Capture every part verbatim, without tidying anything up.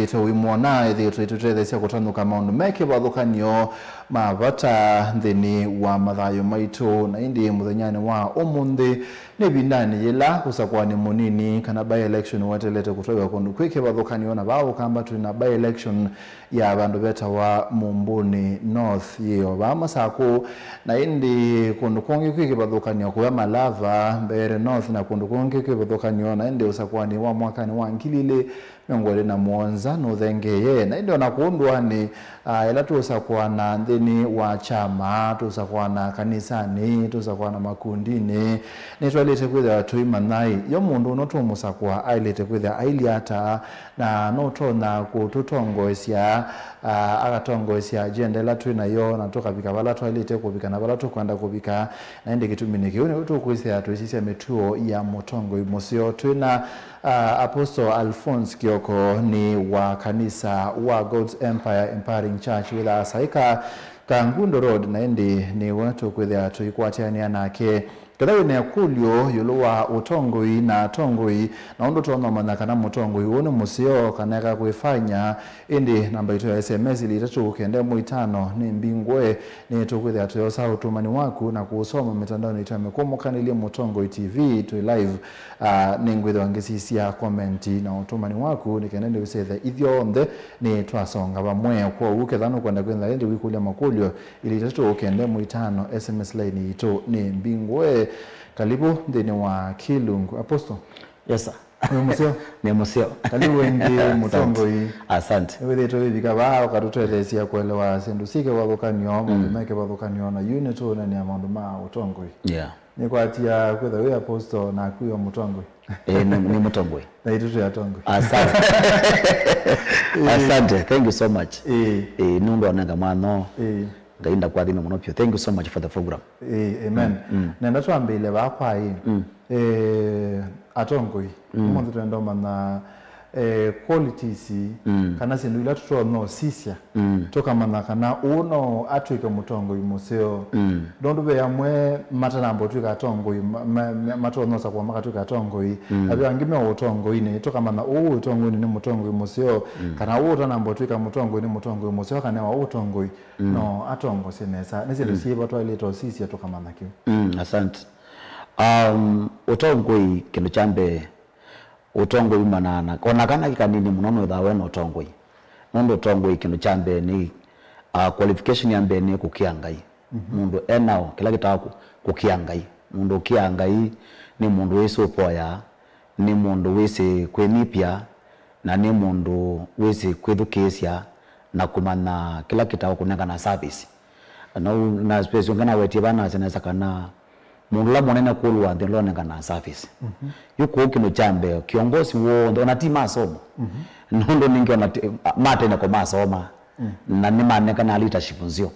Ĩte ũimwona, ĩthĩĩtwe ĩtũtetheesya kũtanũka maũndũ me kĩvathũkany'o ma vata nthĩnĩ wa mathayũ maitũ. Na ĩndĩ mũthenyanĩ wa ũmũnthĩ, nĩ ĩvindanĩ yĩla ũsakũanĩ mũnini kana by-election weteelete kũtwaiwa kũndũ kwĩ kĩvathũkany'o, na vaa Ũkamba twĩ na by-election ya vandũ vetawa Mumbuni North yĩ o vaa Masakũ. Na ĩndĩ kũndũ kũngĩ kwĩ kĩvathũkany'o kũya Malava, Mbeere North, na kũndũ kũngĩ kwĩ kĩvathũkany'o. Na ĩndĩ ũsakũanĩ wa mwakanĩ wa ngili ilĩ mĩongo ĩlĩ na mũonza nũthengeeye. Na ĩndĩ o na kũu ndũanĩ, ah, ĩla tũũsakũana nthĩnĩ wa kyama, tũũsakũana kanisanĩ, tũũsakũana makundinĩ, nĩtwaĩlĩte kwĩthĩwa tũimanya-ĩ, yo mũndũ ũno tũũmũsakũa aĩlĩte kwĩthĩwa ailyĩ ata, na nũtonya kũtũtongoesya, ah, agatongoesya agenda ĩla twĩ nayo, na tũkavika vala twaĩlĩte kũvika na vala tũkwenda kũvika. Na ĩndĩ kĩtuminĩ kĩu nĩw'o tũkwĩsĩa tũisisya mĩtuo ya mũtongoi mũseo. Twĩ na Ah, Apostle Alphonse Kioko nĩ wa kanisa wa God's Empire Empowering Church wĩthaa Saika, Kangundo Road, na ĩndĩ nĩwe tũkwĩthĩa tũikwatĩanĩa nake. Ketha wĩ na ĩkũlyo ĩũlũ wa ũtongoi na atongoi, na ũndũ ũtonya ũmanya kana mũtongoi ũũ nĩ mũseo kana eka kwĩfanya, ĩndĩ namba itũ ya S M S ilĩ itatũ kenda ĩmwe itano nĩ mbingũe. Nĩtũkwĩthĩa tũyosa ũtũmani waku na kũũsoma mĩtandaonĩ itũ ya mĩkũmũkanĩlye Mũtongoi T V twĩ live. Ah, nĩngwĩthĩwa ngĩsisya komenti na ũtũmani waku nĩ kenda nĩwĩsĩthe ithyonthe nĩtwasonga vamwe. Kwoou ketha nũkwenda kwĩthĩa ĩndĩ wĩkũlya makũlyo, ilĩ itatũ kenda ĩmwe itano, S M S line yitũ nĩ mbingũe. Kalivu nthĩnĩ wa Kĩlungu. Apostle? Yes, sir. Wĩ mũseo? Nĩ mũseo. Kalivu ĩngĩ, asante, mũtongoi. Asante. Nĩwĩthĩĩtwe wĩvika vaa ũkatũtetheesya kũelewa syĩndũ syĩ kĩvathũkany'o, maũndũ me kĩvathũkany'o, na yu nĩtũũneenea maũndũ ma ũtongoi. Yeah. Nĩkwatia kwĩtha wĩ apostle na kwĩwa mũtongoi. Eh, nĩ, nĩ mũtongoi. Na itũ twĩ atongoi. Asante. Asante. Thank you so much. Eh. Eh, nĩ ũndũ wanenga mwanya. Eh. Ngai ndakwathime mũno vyũ. Thank you so much for the program. Eh, amen. Mm, mm. Nenda twambĩle vaa kwa ĩ. Mm. Eh, atongoi. Mm. Ũmũnthĩ twenda ũmanya, eh, qualities, mm, kana syĩndũ ila tũtonya ũsisya, mm, tũkamanya kana ũũ no atw'ĩke mũtongoi mũseo. Mm. Nũndũ ve amwe matanamba ũtw'ĩka atongoi, ma-, ma-, ma-, matonya ũsakũa makatw'ĩka atongoi. Mm. Na ve angĩ me ũtongoinĩ, tũkamanya ũũ ũtongoinĩ nĩ mũtongoi mũseo, mm, kana ũũ ũtanamba ũtw'ĩka mũtongoi nĩ mũtongoi mũseo, kana wa ũtongoi. Mm. No atongosye nesa. Nĩ syĩndũ, mm, syĩva twaĩlĩte ũsisya tũkamanya kĩu? Mm, asante. Um, ũtongoi, kĩndũ kya mbee, ũtongoi umanaana, o na kana kĩ kanini mũno nĩwĩthaa we na ũtongoi. Nũndũ ũtongoi, kĩndũ kya mbee nĩ, uh, qualification ya mbee nĩ kũkĩa Ngai. Mhm. Mũndũ e nao, kĩla kĩtawa kũ-, kũkĩa Ngai. Mũndũ ũkĩaa Ngai nĩ mũndũ wĩsĩ ũpoya, nĩ mũndũ wĩsĩ kwĩnyivya, na nĩ mũndũ wĩsĩ kwĩthukĩĩsya na kũmanya kĩla kĩtawa kũnengana service. Na, na space ũngĩ nawetie vaa nasya nesa kana mũndũ ũla mũnene kũlũ wa nthĩ ũla ũnengana service. Mhm. Yu kũu kĩndũ kya mbee, kĩongosi w'onthe, ona ti masomo. Mhm. Nũndũ ningĩ ona ti, ma technical masoma. Mm. Na nĩmanengana leadership nzeo.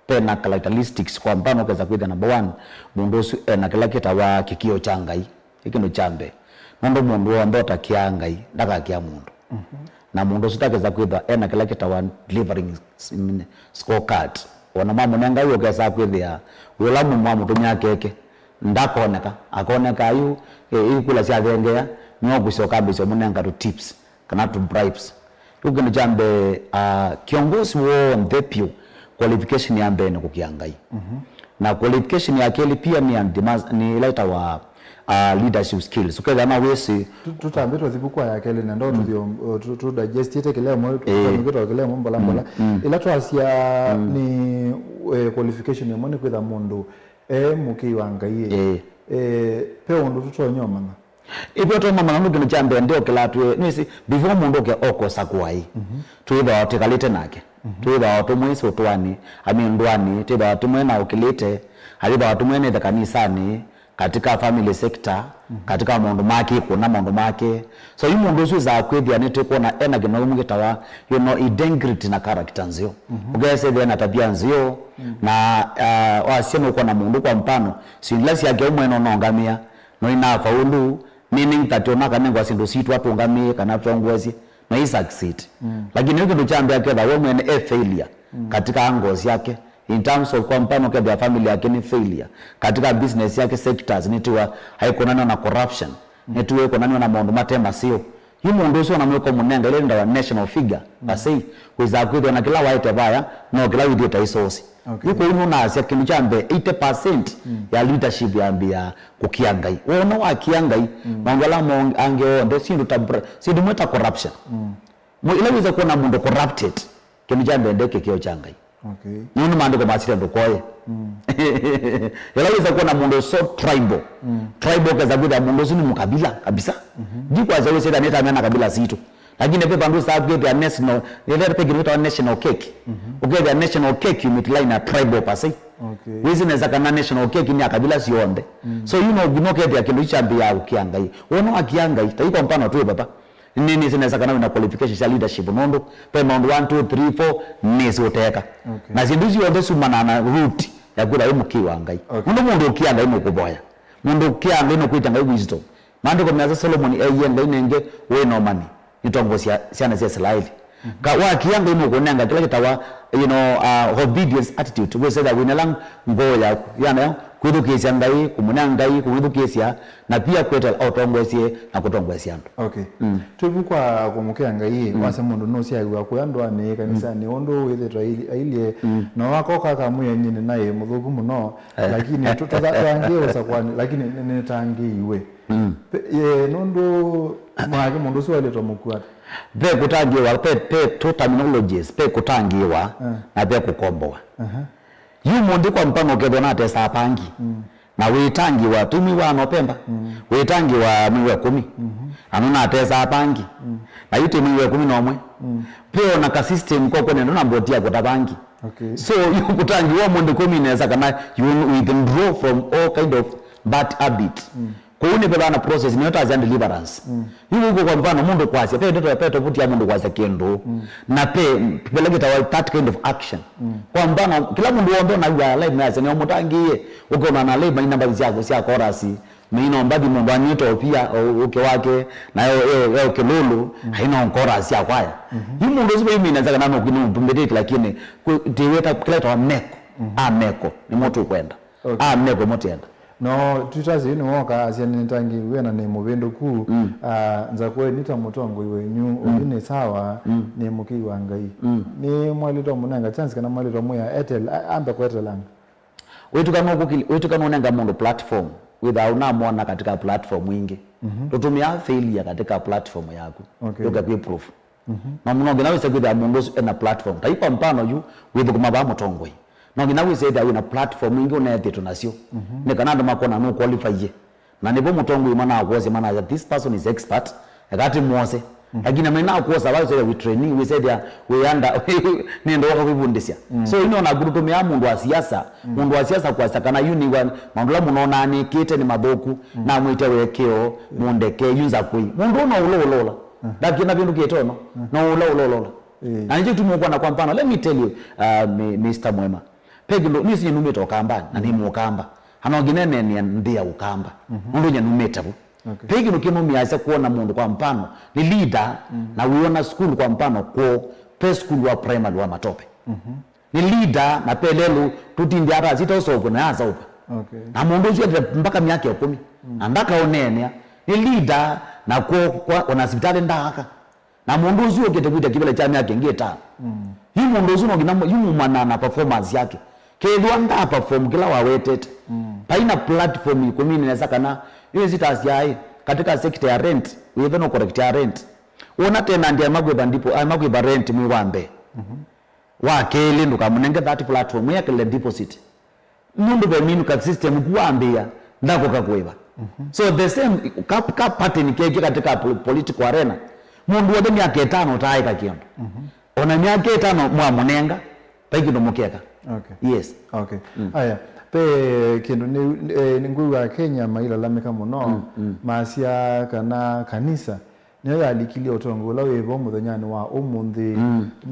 Ve na characteristics, kwa mfano, ũkesa kwĩthĩa, number one, mũndũ ũsu e na kĩla kĩtawa kĩkĩo kya Ngai. Ĩ kĩndũ kya mbee. Nũndũ mũndũ w'onthe ũtakĩaa Ngai, ndakakĩa mũndũ. Mhm. Na mũndũ ũsu ndakesa kwĩthwa e na kĩla kĩtawa delivering s-, mm, scorecard. Ona mamũnenga wĩ, ũkesa kwĩthĩa wĩ ũla mũmwe wamũtũmĩa keke, ndakoneka. Akoneka yu, e, ikula syathengea, nĩwe ũkũsyoka ambĩsya ũmũnenga tũ tips kana to bribes. Yu kĩndũ kya mbee, ah, kĩongosi w'onthe vyũ, qualification ya mbee nĩ kũkĩa Ngai. Mhm. Na qualification ya kelĩ pia nĩ and mas-, nĩ ĩla ĩtawa, ah, leadership skills. Ũkethĩa no wĩsĩ. Tu-, tũtambĩte ũthivu kwa ya kelĩ na ndo, mm, tũthi o, o, tu, tu digestĩte kĩla ĩmwe, eh, tũtambĩte kĩla ĩmwe mbola mbola. Mm, mm. Ĩla twasya, mm, nĩ, eh, qualification ĩmwe nĩ kwĩtha mũndũ e mũkĩi wa Ngai. Eh. Eh, pe ũndũ tũtonya ũmanya. Ĩvyo tũmamanya nũndũ kĩndũ kya mbee ndeũkĩlaa twĩ, nĩsĩ, before mũndũ ũke okosa kũaĩ. Mhm. Twĩthĩawa twĩkalĩte nake. Mhm. Twĩthĩawa tũmwĩsĩ ũtũanĩ, I mean, ndũanĩ, twĩthĩawa tũmwĩna ũkĩlĩte, ayĩthĩawa tũmwĩnĩte kanisanĩ, katika family sector, mhm, katika maũndũ ma kĩkũna, maũndũ make. So, yu mũndũ ũsu wĩsaa kwĩthĩa nĩtwĩkwona ena kĩndũ kĩmwe kĩtawa, you know, integrity na character nzeo. Mhm. Ũkesethĩa na tabia nzeo, mm, na, uh, wasya nũkwona mũndũ, kwa mfano, syĩndũ ila syake ũmwe nonongamĩa, no inafaulu, meaning that ona akanengwa syĩndũ sitũ atũngamĩe kana atongoesye, no i succeed. Mm. Lakini yu kĩndũ kya mbee aketha we mwene e failure, mm, katika angles yake, in terms of, kwa mfano, kethĩa family yake nĩ failure, katika business yake sectors, nĩtiwa aikonanwa na corruption, mm, nĩtiwa aikonanwa na maũndũ mate maseo. Yu mũndũ ũsu ona mwĩko mũnenga ĩla ĩtawa national figure, per se, wĩsaa kwĩthĩwa na kĩla waĩte vaya, no kĩla wĩthĩĩte isosi. Okay. Yu kũu nũnaasya kĩndũ kya mbee, eighty percent ya leadership yambĩĩa kũkia Ngai. Wona wakia Ngai, maũndũ ala mo-, angĩ onthe, syĩndũ ta bra-, syĩndũ imwe ta corruption. Mũ-, ĩla wĩsa kwona mũndũ corrupted, kĩndũ kya mbee nde kĩkĩo kya Ngai. Okay. Nũndũ maandĩko masĩte ndũkoye. Ĩla wĩsa kwona mũndũ so tribal. Tribal ũkesa kwĩthĩa mũndũ ũsu nĩ mũkabila kabisa. Ndikwasya wĩsĩthĩa nĩtamea na kabila sitũ. Lakini ve vandũ saa kwĩthĩa national, ĩla ve kĩndũ kĩtawa national cake. Ũkethĩa national cake yumĩte line ya tribal per se. Okay. Wĩsĩ nesa kana national cake nĩ ya kabila syonthe. So you know, nokethĩa kĩndũ kyambĩĩa kũkia Ngai. Wona wakia Ngai, ta yu kwa mfano twĩ vava. Nĩ, nĩsĩ nesa kana wĩna qualifications sya leadership, nũndũ ve maũndũ one, two, three, four nĩsĩ ũteka. Okay. Na syĩndũ isu syonthe syumanaa na root ya kwĩthwa wĩ mũkĩi wa Ngai. Okay. Nũndũ mũndũ ũkia Ngai nũkũvoya. Mũndũ ũkia Ngai nũkwĩtya Ngai wisdom. Maandĩko measya Solomon eeie Ngai nenge ũĩ na ũmanyi, nĩtongosya syana sya Isilaeli. Ka wakia Ngai nũkũnenga kĩla kĩtawa, you know, uh, obedience attitude. Wĩsethya wĩna la ngoo yaku, yana ya kwĩthukĩĩsya Ngai, kũmũnenga Ngai, kũmwĩthukĩĩsya, na pia kwetela aũtongoesye na kũtongoesya andũ. Okay. Twĩvu kwa kũmũkĩa Ngai, wasya mũndũ nũsyaĩwa kũya ndũanĩ, kanisanĩ, ũndũ wĩthĩtwe ailye, no akoka akamwĩa nyie nĩnaĩ mũthũku mũno, lakini tũtangĩe ũsakwani, lakini nĩtangĩiwe. Pe-, ye, nũndũ mwake mũndũ ũsu waĩlĩtwe mũkwata. Ve kũtangĩĩwa, ve, ve two terminologies, ve kũtangĩĩwa na ve kũkomboa. Yu mũndũ kwa mfano ũkethwa natesaa pangi, na wĩtangĩĩwa tũi mwei wa November, wĩtangĩĩwa mwei wa ĩkũmi, na nũnatesaa pangi, na yu tĩ mwei wa ĩkũmi na ũmwe. Ve ona ka system kokwene ndũna mboti ya kũta pangi. Okay. So, yu kũtangĩĩwa mũndũ kũmi nesa kana you withdraw from all kind of bad habit. Kũu nĩ veva na process nĩyo tasya deliverance. Yu ũko kwa mfano mũndũ kwasya, pe ndeto ya pe tovuti ya mũndũ kwasya kĩndũ. Na pe, pela kĩtawa that kind of action. Kwa mfano, kĩla mũndũ wonthe ũnaw'a live measya nĩo mũtangĩĩe, ũkona na live maina mbathi sya, sya chorus, maina mbathi mũndũ anyuĩte ũvia, ũ-, ũke wake, na yo, yo, yo kĩlũlũ, aina chorus sya kwaya. Yu mũndũ ũsu vaimina saka nano kino mbetete, lakini tiweta kĩla tawa meko. A meko, nĩmo tũkwenda. Okay. A meko motenda. No, twĩtasye yu nĩwoka asya nĩtangĩĩwe na nĩ mũvĩndũku, ah, nzakweni ta mũtongoi wenyu, ũyu nĩ sawa, nĩ mũkĩi wa Ngai. Nĩ mwaĩlĩtwe mũnenga chance kana mwaĩlĩtwe mwĩa Airtel, a-, ambe kwetelanga. Wĩtũkana ũkũkili-, wĩtũkana ũnenga mũndũ platform, wĩthaa ũnamwona katika platform ingĩ. Tũtũmĩa failure katika platform yaku. Okay. Yũke kwĩ proof. Na mũno nginya wĩse kwĩthĩa mũndũ ũsu ena platform. Ta yu kwa mfano yu, wĩthũkũma vaa mũtongoi. No nginya wĩse ĩthĩa wĩna platform ingĩ ũneethĩtwe nasyo. Nĩ kana andũ makona nũ qualify ye. Na nĩvo mũtongoi manakwosya manasya, "This person is expert, eka tĩmwose." Lakini amwe nakwosa vaa wĩsethĩa wĩ training, wĩsethĩa wĩ under, nĩenda woka kwĩvundĩsya. So, ino naku tũtũmĩa mũndũ wa siasa, mũndũ wa siasa kwasya kana yu nĩ wa, maũndũ ala mũnonaa nĩkĩte nĩ mathũku, namwĩte wekeo, mũndeke, yu nzakũi. Mũndũ ũno ũla ũla ũla. Ndakĩna vĩndũ kĩtono, no ũla ũla ũla ũla. Na nĩkyo tũmũkwona kwa mfano, let me tell you, uh, mi-, Mister Mwema. Pe kĩndũ, nĩsĩ nyie numĩte Ũkambanĩ, na nĩ Mũkamba. Ana ũngĩ neneenea nthĩ ya Ũkamba. Nũndũ nyie numĩte vu. Okay. Pe kĩndũ kĩnũmĩasya kwona mũndũ kwa mfano, nĩ leader, na wĩona school kwa mfano kwoo, pe school wa primary wa Matope. Nĩ leader, na pe lelũ, tũtindĩ ata asita ũsokwe na asaũpa. Okay. Na mũndũ ũsu ete mpaka myaka ĩkũmi. Na ndakaũneenea. Nĩ leader, na kwoo kwa, ona sivitalĩ ndaaka. Na mũndũ ũsu ũkĩte kwĩtya kĩvĩla kya myaka ĩngĩ ĩtano. Yu mũndũ ũsu no nginya yu mumana na performance yake. Kethĩwa nda perform kĩla wawetete. Paina platform ĩkũmi nesa kana yu sitasyaĩ katika sector ya rent, wĩthe no correct ya rent. Wona tenant aimakwĩva ndipo, aimakwĩva rent mwĩ wa mbee. Wa kelĩ ndũkamũnenge that platform, mwĩekele deposit. Nũndũ ve minu ka system ku wambĩĩa, ndakoka kũĩva. So the same, ka, ka pattern kekĩ katika pol-, political arena. Mũndũ wothe myaka ĩtano ũtaaĩka kĩndũ. Ona myaka ĩtano mwamũnenga, vai kĩndũ mũkeka. Okay. Yes. Okay. Aya, pe kĩndũ nĩ, eh, nĩ ngwĩw'a Kenya mailalamĩka mũno, masya kana kanisa nĩyo yalikilye ũtongoi ũla wĩ vo mũthenyanĩ wa ũmũnthĩ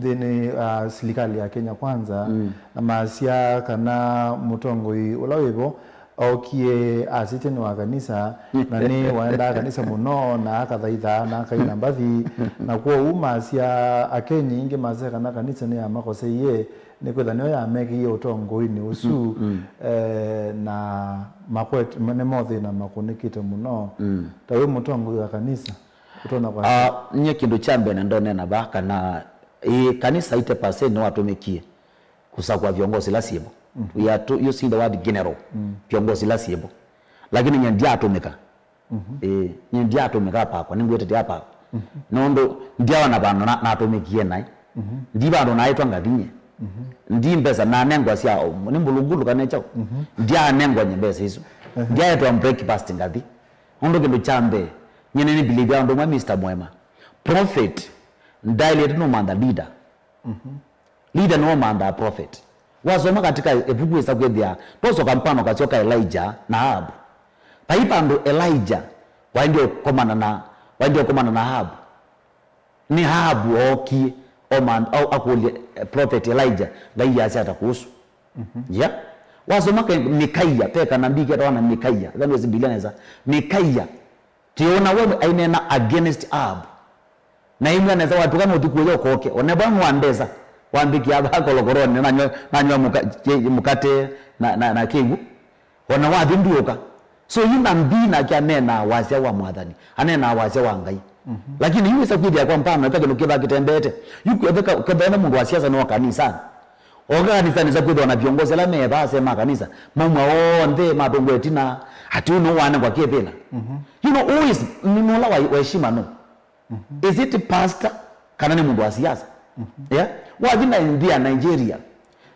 nthĩnĩ, ah, silikalĩ ya Kenya Kwanza, na masya kana mũtongoi ũla wĩ vo ookie asĩtye nĩ wa kanisa, na nĩ waendaa kanisa mũno, na akathaithaa, na akaina mbathi, na kwoou masya, Akenya aingĩ masya kana kanisa nĩyamakoseie, nĩkwĩtha nĩyo yamekĩie ũtongoinĩ ũsu, eh, na makwet-, nĩmothĩna makũnĩkĩte mũno. Ta wĩ mũtongoi wa kanisa, Ũtonya kwa- Ah, nye kĩndũ kya mbee na ndonena va kana, ĩ, kanisa eighty percent nĩwatũmĩkie kusakua viongozi ila syĩvo. We are to, using the word general. Viongozi ila syĩvo. Lakini nye ndiatũmĩka. Ĩĩ, nye ndiatũmĩka apakwa, nĩngwĩtĩte apakwa. Nũndũ ndiaona vandũ na, natũmĩkie naĩ. Ndi vandũ naĩtwa ngathi nye. Ndi mbesa nanengwa sya, nĩ mbulungulu kana kyaũ. Ndianengwa nye mbesa isu. Ndiaetwa breakfast ngathi. Nũndũ kĩndũ kya mbee, nye nĩ believe ya ũndũ ũmwe Mister Mwema. Prophet, ndaĩlĩte nũmantha leader. Leader nĩwe ũmanthaa prophet. Wasoma katika ĩvuku ĩsa kwĩthĩa, twosoka mpano kasyo ka Elijah na Ahab. Vai vandũ Elijah waendie ũkomana na, waendie ũkomana na Ahab. Nĩ Ahab ookie, oman-, o-, akũlye, eh, prophet Elijah, Ngai yasya ata kũsu. Yeah? Wasoma ke Mikaia, peka na mbiketwa na Mikaia, ĩla nĩwĩsĩ Biblia nesa. Mikaia, Tiona we aineena against Ahab. Na imya nesa watuka na ũthiku ũya ũkoke. One bwa nwa ndesa. Wambĩkia ava kolokoroni, nanywa, nanywa mũka-, kĩ-, mũkate na, na, na kĩw'ũ. Ona wathi nduũka. So yu nabii nake aneenaa wasya wa Mwathani. Aneenaa wasya wa Ngai. Lakini yu wĩsa kwĩthĩa kwa mpano, eka kĩndũ kĩva kĩtembete. Yu kwetheka, kwethene mũndũ wa siasa nĩ wa kanisani. Oka kanisani sa kwĩthĩwa na viongozi ala me vaa se ma kanisa. Maumwa onthe matongwe ĩtina. Ati ũno wanengwa kĩvĩla. You know, who is, nũla wa, wa heshima no? Is it pastor? Kana nĩ mũndũ wa siasa? Yeah? Wathi na nthĩ ya Nigeria.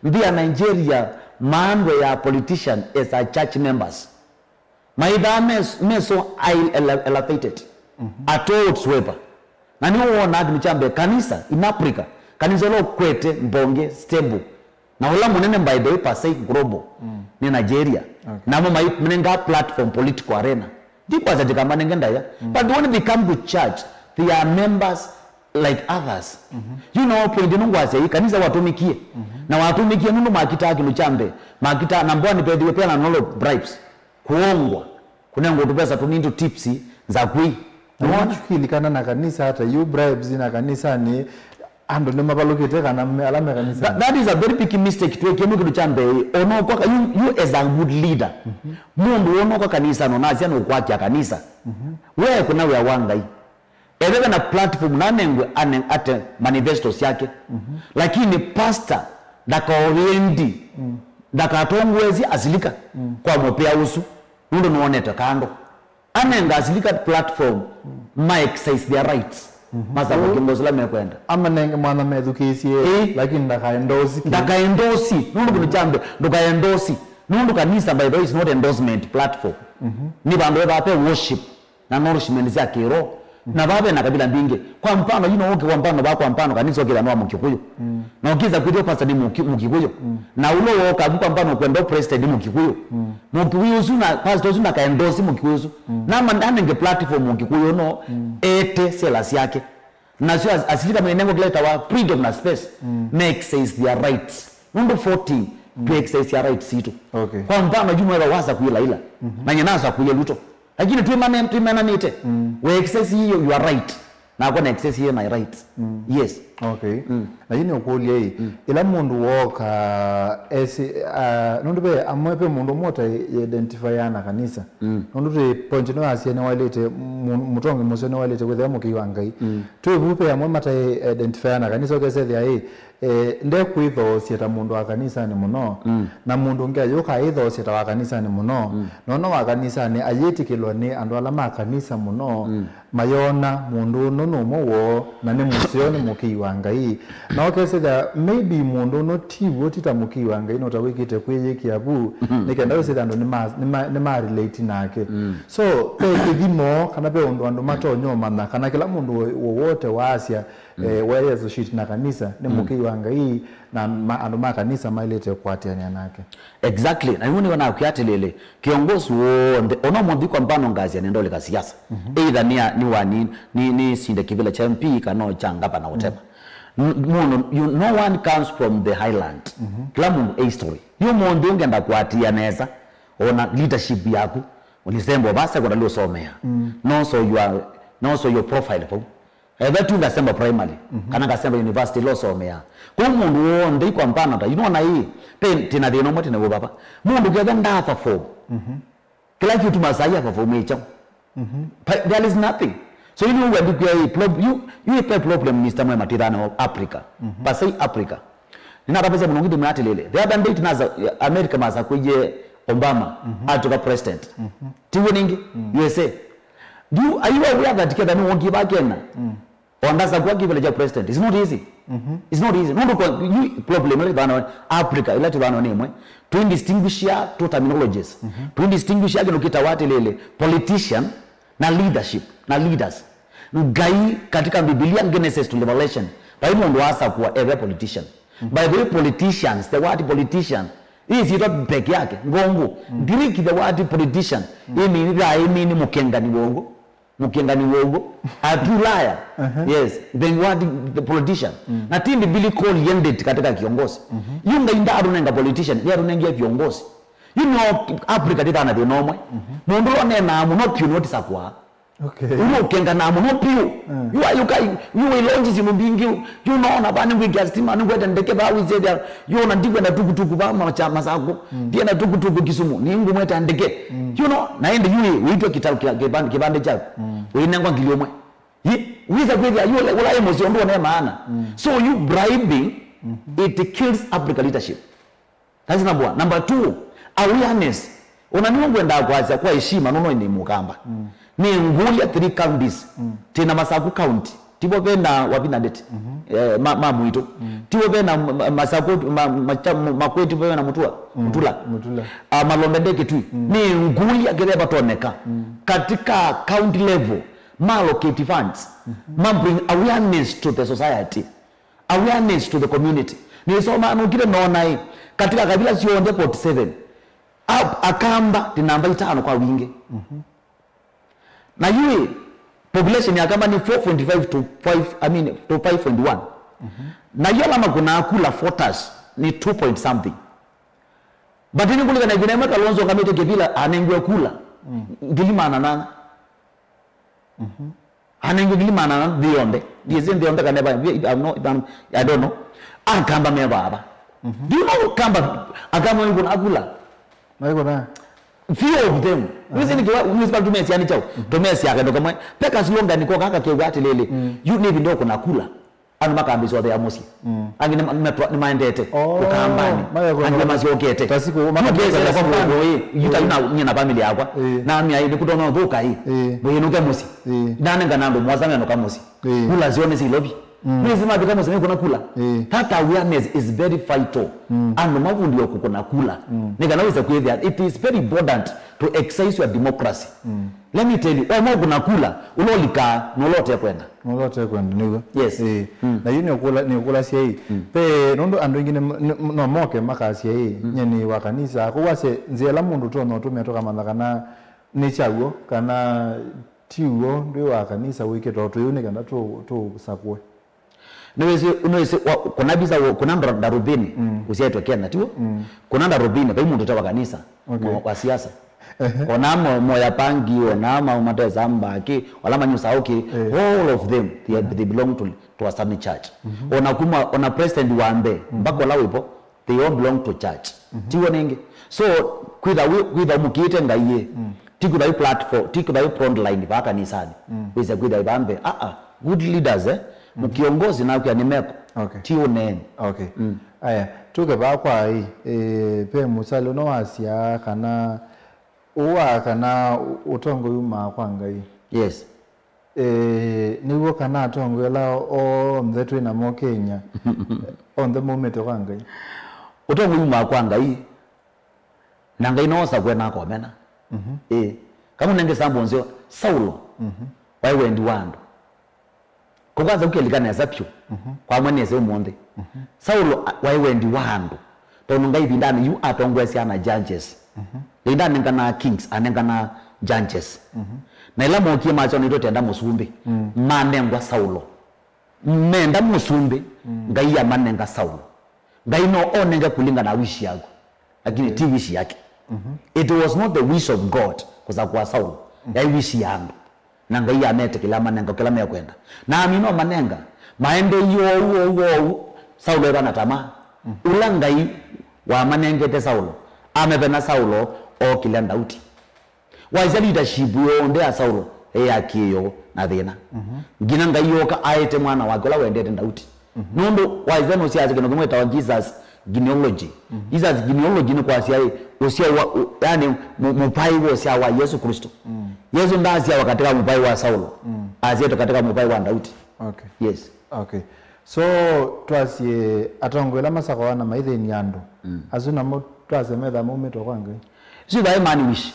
Nthĩ ya Nigeria, maandwe ya politician is a church members. Maithaa me, me so high ele-, elevated. At all whatsoever. Na nĩ wona kĩndũ kya mbee kanisa in Africa, kanisa ũla ũkwete mbonge stable. Na ũla mũnene, by the way, per se global, nĩ Nigeria. Namo mai-, menenga platform political arena. Ndikwasya ndikamanenge ndaya. But when they come to church, they are members like others. You know, point ĩno ngwasya ĩ, kanisa watũmĩkie. Na watũmĩkie nũndũ makitaa kĩndũ kya mbee. Makitaa, number one, pethiwe peana nolo bribes. Kũongwa. Kũnengwa tũvesa tũnini tũ tips, nzakwi. Na nĩwona? Nĩwona? Kĩlikana na kanisa ata yu bribes na kanisani, andũ nĩmavalũkĩte kana me-, ala me kanisa? That, that is a very big mistake. Twĩkie nĩ kĩndũ kya mbee. Onoka, you, you as a good leader. Mũndũ wonoka kanisa no nasya nũkwakya kanisa. We kuna wĩa wa Ngai. Ethĩwe na platform nanengwe ane-, ate manifesto syake. Lakini pastor ndakaovie ndi, ndakatongoesye asilika kwa mũpĩa ũsu, nũndũ nĩwonete kando. Anenga asilika platform, ma exercise their rights. Masava kĩongozi ũla mekwenda. Amanenge mwana methukĩĩsye, ĩĩ, lakini ndakaendosi kĩ-, ndakaendosi, nũndũ kĩndũ kya mbee, ndũkaendosi. Nũndũ kanisa, by the way, is not endorsement platform. Nĩ vandũ vethaa ve worship na nourishment sya kĩroho. Na vaa ve na kabila mbingĩ. Kwa mfano, you know, ũke kwa mfano, vaa kwa mfano, kanisa ũkĩthĩa nĩ wa Mũkikuyu. Na ũkĩsa kwĩthĩa pastor nĩ Mũki-, Mũkikuyu. Na ũla woka vu kwa mfano, kwenda president nĩ Mũkikuyu. Mũkikuyu ũsu na pastor ũsu na kaendosi Mũkikuyu ũsu. Na ma-, anenge platform Mũkikuyu no, ete sela syake. Nasyo as-, asilika menengwa kĩla ĩtawa freedom na space. Me exercise their rights. Nũndũ fourteen, twe exercise ya rights sitũ. Okay. Kwa mfano, yu mwetha wasa kwĩ Laila. Na nyina asa kwĩ Ruto. Lakini twĩmane-, twĩmenanĩte. We exercise hiyo, your right. Nakwa na exercise hiyo, my right. Yes. Okay. Na yu nĩ ũkũlya ĩ, ĩla mũndũ woka esi, ah, nũndũ ve amwe ve mũndũ ũmwe ũta-identifya na kanisa. Nũndũ twĩ point ĩno yasia nĩwaĩlĩte, mu-, mũtongi mũseo nĩwaĩlĩte kwĩthĩa mũkĩi wa Ngai. Twĩ vu ve amwe mata-identifya na kanisa, ũkesethĩa ĩ, eh, ndekwĩthoosya ta mũndũ wa kanisanĩ mũno, na mũndũ ũngĩ ayũka ayĩthoosya ta wa kanisanĩ mũno, nona wa kanisanĩ ayĩtĩkĩlwa nĩ andũ ala ma kanisa mũno, mayona mũndũ ũno nĩ ũmwe woo, na nĩ mũseo, nĩ mũkĩi wa Ngai. Na ũkesethĩa, maybe mũndũ ũno ti w'o, ti ta mũkĩi wa Ngai, no ta wĩkĩte kwĩyĩkĩa vu, nĩ kenda wĩsethĩa andũ nĩma-, nĩma-, nĩmarelate nake. So, ve kĩthimo, kana ve ũndũ andũ matonya ũmanya, kana kĩla mũndũ wo-, wowote waasya, eh, weeyĩassociate na kanisa, nĩ mũkĩi wa Ngai, na ma-, andũ ma kanisa maĩlĩte kũatĩanĩa nake. Exactly. Na yu nĩwe nakwĩa atĩlĩlĩ, kĩongosi w'onthe, ona mũnthi kwa mfano ngasya nĩndolika siasa. Either nĩ a-, nĩ wa ni-, ni-, nĩsinde kĩvĩla kya M P kana o kya ngavana ũtema. N-, mũndũ, you, no one comes from the highland. Kĩla mũndũ e history. Yu mũnthi ũngenda kũatĩĩa nesa, ona leadership yaku, ũnisembo va secondary ũsomea. No so you are, no so your profile vau. Ethĩwa tu ngasemba primary, kana ngasemba university ĩla ũsomeaa. Kwoou mũndũ w'onthe, kwa mfano ta, you know, na ĩĩ, pe-, tĩna thĩna ũmwe tene wĩ vava. Mũndũ kethwa ndaaperform. Kĩla kĩũtuma saa ii aperform ĩ kyaũ? Pa-, there is nothing. So you know, we look here, prob-, you, you a problem, Mister Mwema, tithana of Africa. Per se Africa. Ninatapasya mũno ngiti mwatilile. The other day, tinaza, America masakũie Obama, atuka president. Tiw'o ningi, U S A. Do you, are you aware that ketha nĩ wongi ba Kenya? Ondasa kwa kivile cha president. It's not easy. It's not easy. Nundu kwa, you, problem ila tithana Africa, ila tithana ni imwe. Twindistinguisha two terminologies. Twindistinguisha kindu kitawa atilili, politician na leadership, na leaders. Ngai katika Biblia, Genesis to Revelation, vai mũndũ asakũa eve politician. By the way, politicians, the word politician, hii siitwa peke yake, ngongo. Greek, the word politician, imini, imini mũkengani wa ũw'o. Mũkengani wa ũw'o. A true liar. Yes, the word, the politician. Na ti biblical yendeti katika kiongozi. Yu Ngai ndaatũnenga politician, nĩatũnengie viongozi. You know, Africa tithana thĩna ũmwe. Mũndũ ũla ũneenaa mũno piũ nĩwe tisakũaa. Okay. Ũla ũkenganaa mũno piũ. Yu ayũka, yu wĩlonji syĩndũ mbingĩ. Yu unaona va nĩngwĩkĩa stima, nĩngwete ndeke va wĩsethya. Yu ona ndikwenda tukutuku va macha Masakũ. Ndienda tukutuku Kisumu, nĩngũmweta ndeke. You know, na ĩndĩ yu wĩ-, wĩtwe kĩta-, kĩa-, kĩvan-, kĩvandĩ kyaku. Wĩnengwa ngili ũmwe. Yi, wĩsa kwĩthĩa yu ũla, ũla ĩ mũseo ndwone maana. So you bribing, it kills Africa leadership. That's number one. Number two, awareness. Ona niwe ngwendaa kwasya kwa heshima, nono ni Mukamba. Ni ngũlya three counties. Tina Masaku County. Tivo vena Wavina Ndeti. Eh, ma, ma mwitũ. Tivo vena ma, ma, Masaku, ma, ma, cha, ma, Makweti, tivo vena Mutua. Mutula. Mutula. Ah, Malombe Ndeti Kitui. Ni ngũlya kethĩa vatoneka. Katika county level, ma allocate funds. Ma bring awareness to the society. Awareness to the community. Nĩsomaa nũkile noona ĩ, katika kabila syonthe forty seven, a-, Akamba nĩ namba itano kwa wingĩ. Na yu ĩ, population ya Akamba nĩ four point five to five, I mean, to five point one. Na yu ala makũnaa kula voters nĩ two point something. But nĩkũlikana ĩvinda ĩmwe Kalonzo ongamĩte kĩvila anengiwe kula ngili maana nana. Anengiwe ngili maana nana nthĩ yonthe. Ndiĩsĩ nthĩ yonthe kana eva, I'm not, I'm, I don't know. Akamba me vava. Do you know Kamba, Akamba nĩkũnaa kula? Maikũnaa. Few of them. Nĩsĩ nĩkĩwa, nĩsĩ tumesya nĩ chao. Tumesya kendo kamwe. Peka slogan ko kaka kĩwa atilili. Yu nĩ ĩvinda ũkũna kula. Andũ makambĩsya ũthea mũsyĩ. Angĩ nĩ, nĩ, nĩmaendete. Oh, ũkambani. Angĩ masyokete. Tasiko, makambĩsya kwa mfano ĩ, yu ta yu na, nyie na family yakwa. Na mĩa ĩ, nĩkũtonya ũthũka ĩ. Mwĩnũke mũsyĩ. Nanengana andũ mũasa menũka mũsyĩ. Kula syo nĩ silovi. Nĩsĩ mavika mũsyĩ nĩkũna kula. That awareness is very vital. Andũ mavundiwe kũkũna kula. Nĩ kana wĩse kwĩthĩa, it is very important to exercise your democracy. Let me tell you, wamwa kũna kula, ũlolikaa, nũlote kwenda. Nũlote kwenda nĩw'o. Yes. Ĩĩ. Na yu nĩũkũla, nĩũkũlasya ĩ. Pe nũndũ andũ aingĩ nĩ, nĩ, no moke makasya ĩ, nye nĩ wa kanisa. Kũu wasye nzĩa ĩla mũndũ tũtonya ũtũmĩa tũkamanya kana nĩ kyaw'o, kana ti w'o, ndwĩ wa kanisa wĩkĩte o tũyũ nĩ kana tũ, tũsakũe. Nĩwĩsĩ, nĩwĩsĩ, wa, kuna visa wo, kuna nda-, ndarubini, ũsyaĩtwe Kenya, tiw'o? Kuna ndarubini, vai mũndũ ũte wa kanisa, okay, wa, wa siasa. Ona mo, moya pangi, ona ma, matesa mbaki, wala manyusa okay. All of them, they, are, they belong to, to a certain church. Ona kuma, ona president wa mbee, mpaka ũla wĩvo, they all belong to church. Tiw'o nĩngĩ? So, kwĩtha wĩ, kwĩtha mũkĩĩte Ngai ĩ, ti kwĩtha wĩ platform, ti kwĩtha wĩ front line va kanisani. Wĩse kwĩtha wĩ va mbee. Ah, ah, good leaders, eh? Mũkĩongozi nakwĩa nĩ meko. Okay. Ti ũneeni. Okay. Aya, tũke vaa kwa ĩ, eh, pe mũsali ũno wasya kana Ũwaa kana ũ-, ũtongoi umaa kwa Ngai. Yes. Eh, nĩw'o kana atongoi ala onthe twĩ namo Kenya, onthe maumĩte kwa Ngai? Ũtongoi umaa kwa Ngai, na Ngai no osakwe na akomena. Ĩĩ. Kamũnenge sambo nzeo, Saulo, waĩ wendi wa andũ. Kũkwanza ũkĩlika nesa vyũ, kwa mwe nesa ũmũnthĩ. Saulo a-, waĩ wendi wa andũ, tondũ Ngai ĩvindanĩ yu atongoesya na judges. Ĩvindanĩ anenganaa kings, anenganaa judges. Na ĩla mookie makyona nĩtwetenda mũsumbĩ, manengwa Saulo. Menda mũsumbĩ, Ngai amanenga Saulo. Ngai no onenge kũlingana na wishi yaku, lakini ti wishi yake. It was not the wish of God kũsakũa Saulo. Yaĩ wishi ya andũ. Na Ngai ametĩkĩla amanenga kĩla mekwenda. Na amina ũmanenga, maendeeie oou, oou, oou, Saulo eva na tamaa. Ũla Ngai wamanengete Saulo, amevena Saulo, ookĩlya Ndauti. Waisya leadership yonthe ya Saulo ĩ ya kĩoo, na thĩna. Nginya Ngai yoka aĩte mwana wake ũla wendete, Ndauti. Nũndũ wa Isaiah nũsyaasya kĩndũ kĩmwe kĩtawa Jesus genealogy. Jesus genealogy nĩ kwasya ĩ, ũsyao wa, ũ-, yani, mũ-, mũpaĩ wa ũsyao wa Yesu Kristo. Yesu ndaasyawa katika mũpaĩ wa Saulo. Asyaĩtwe katika mũpaĩ wa Ndauti. Okay. Yes. Okay. So, twasye atongoi ala masakoa na maithĩnia andũ. Asu namo twasye metha maumĩtwe kwa Ngai. Isu ĩthaĩ man wish.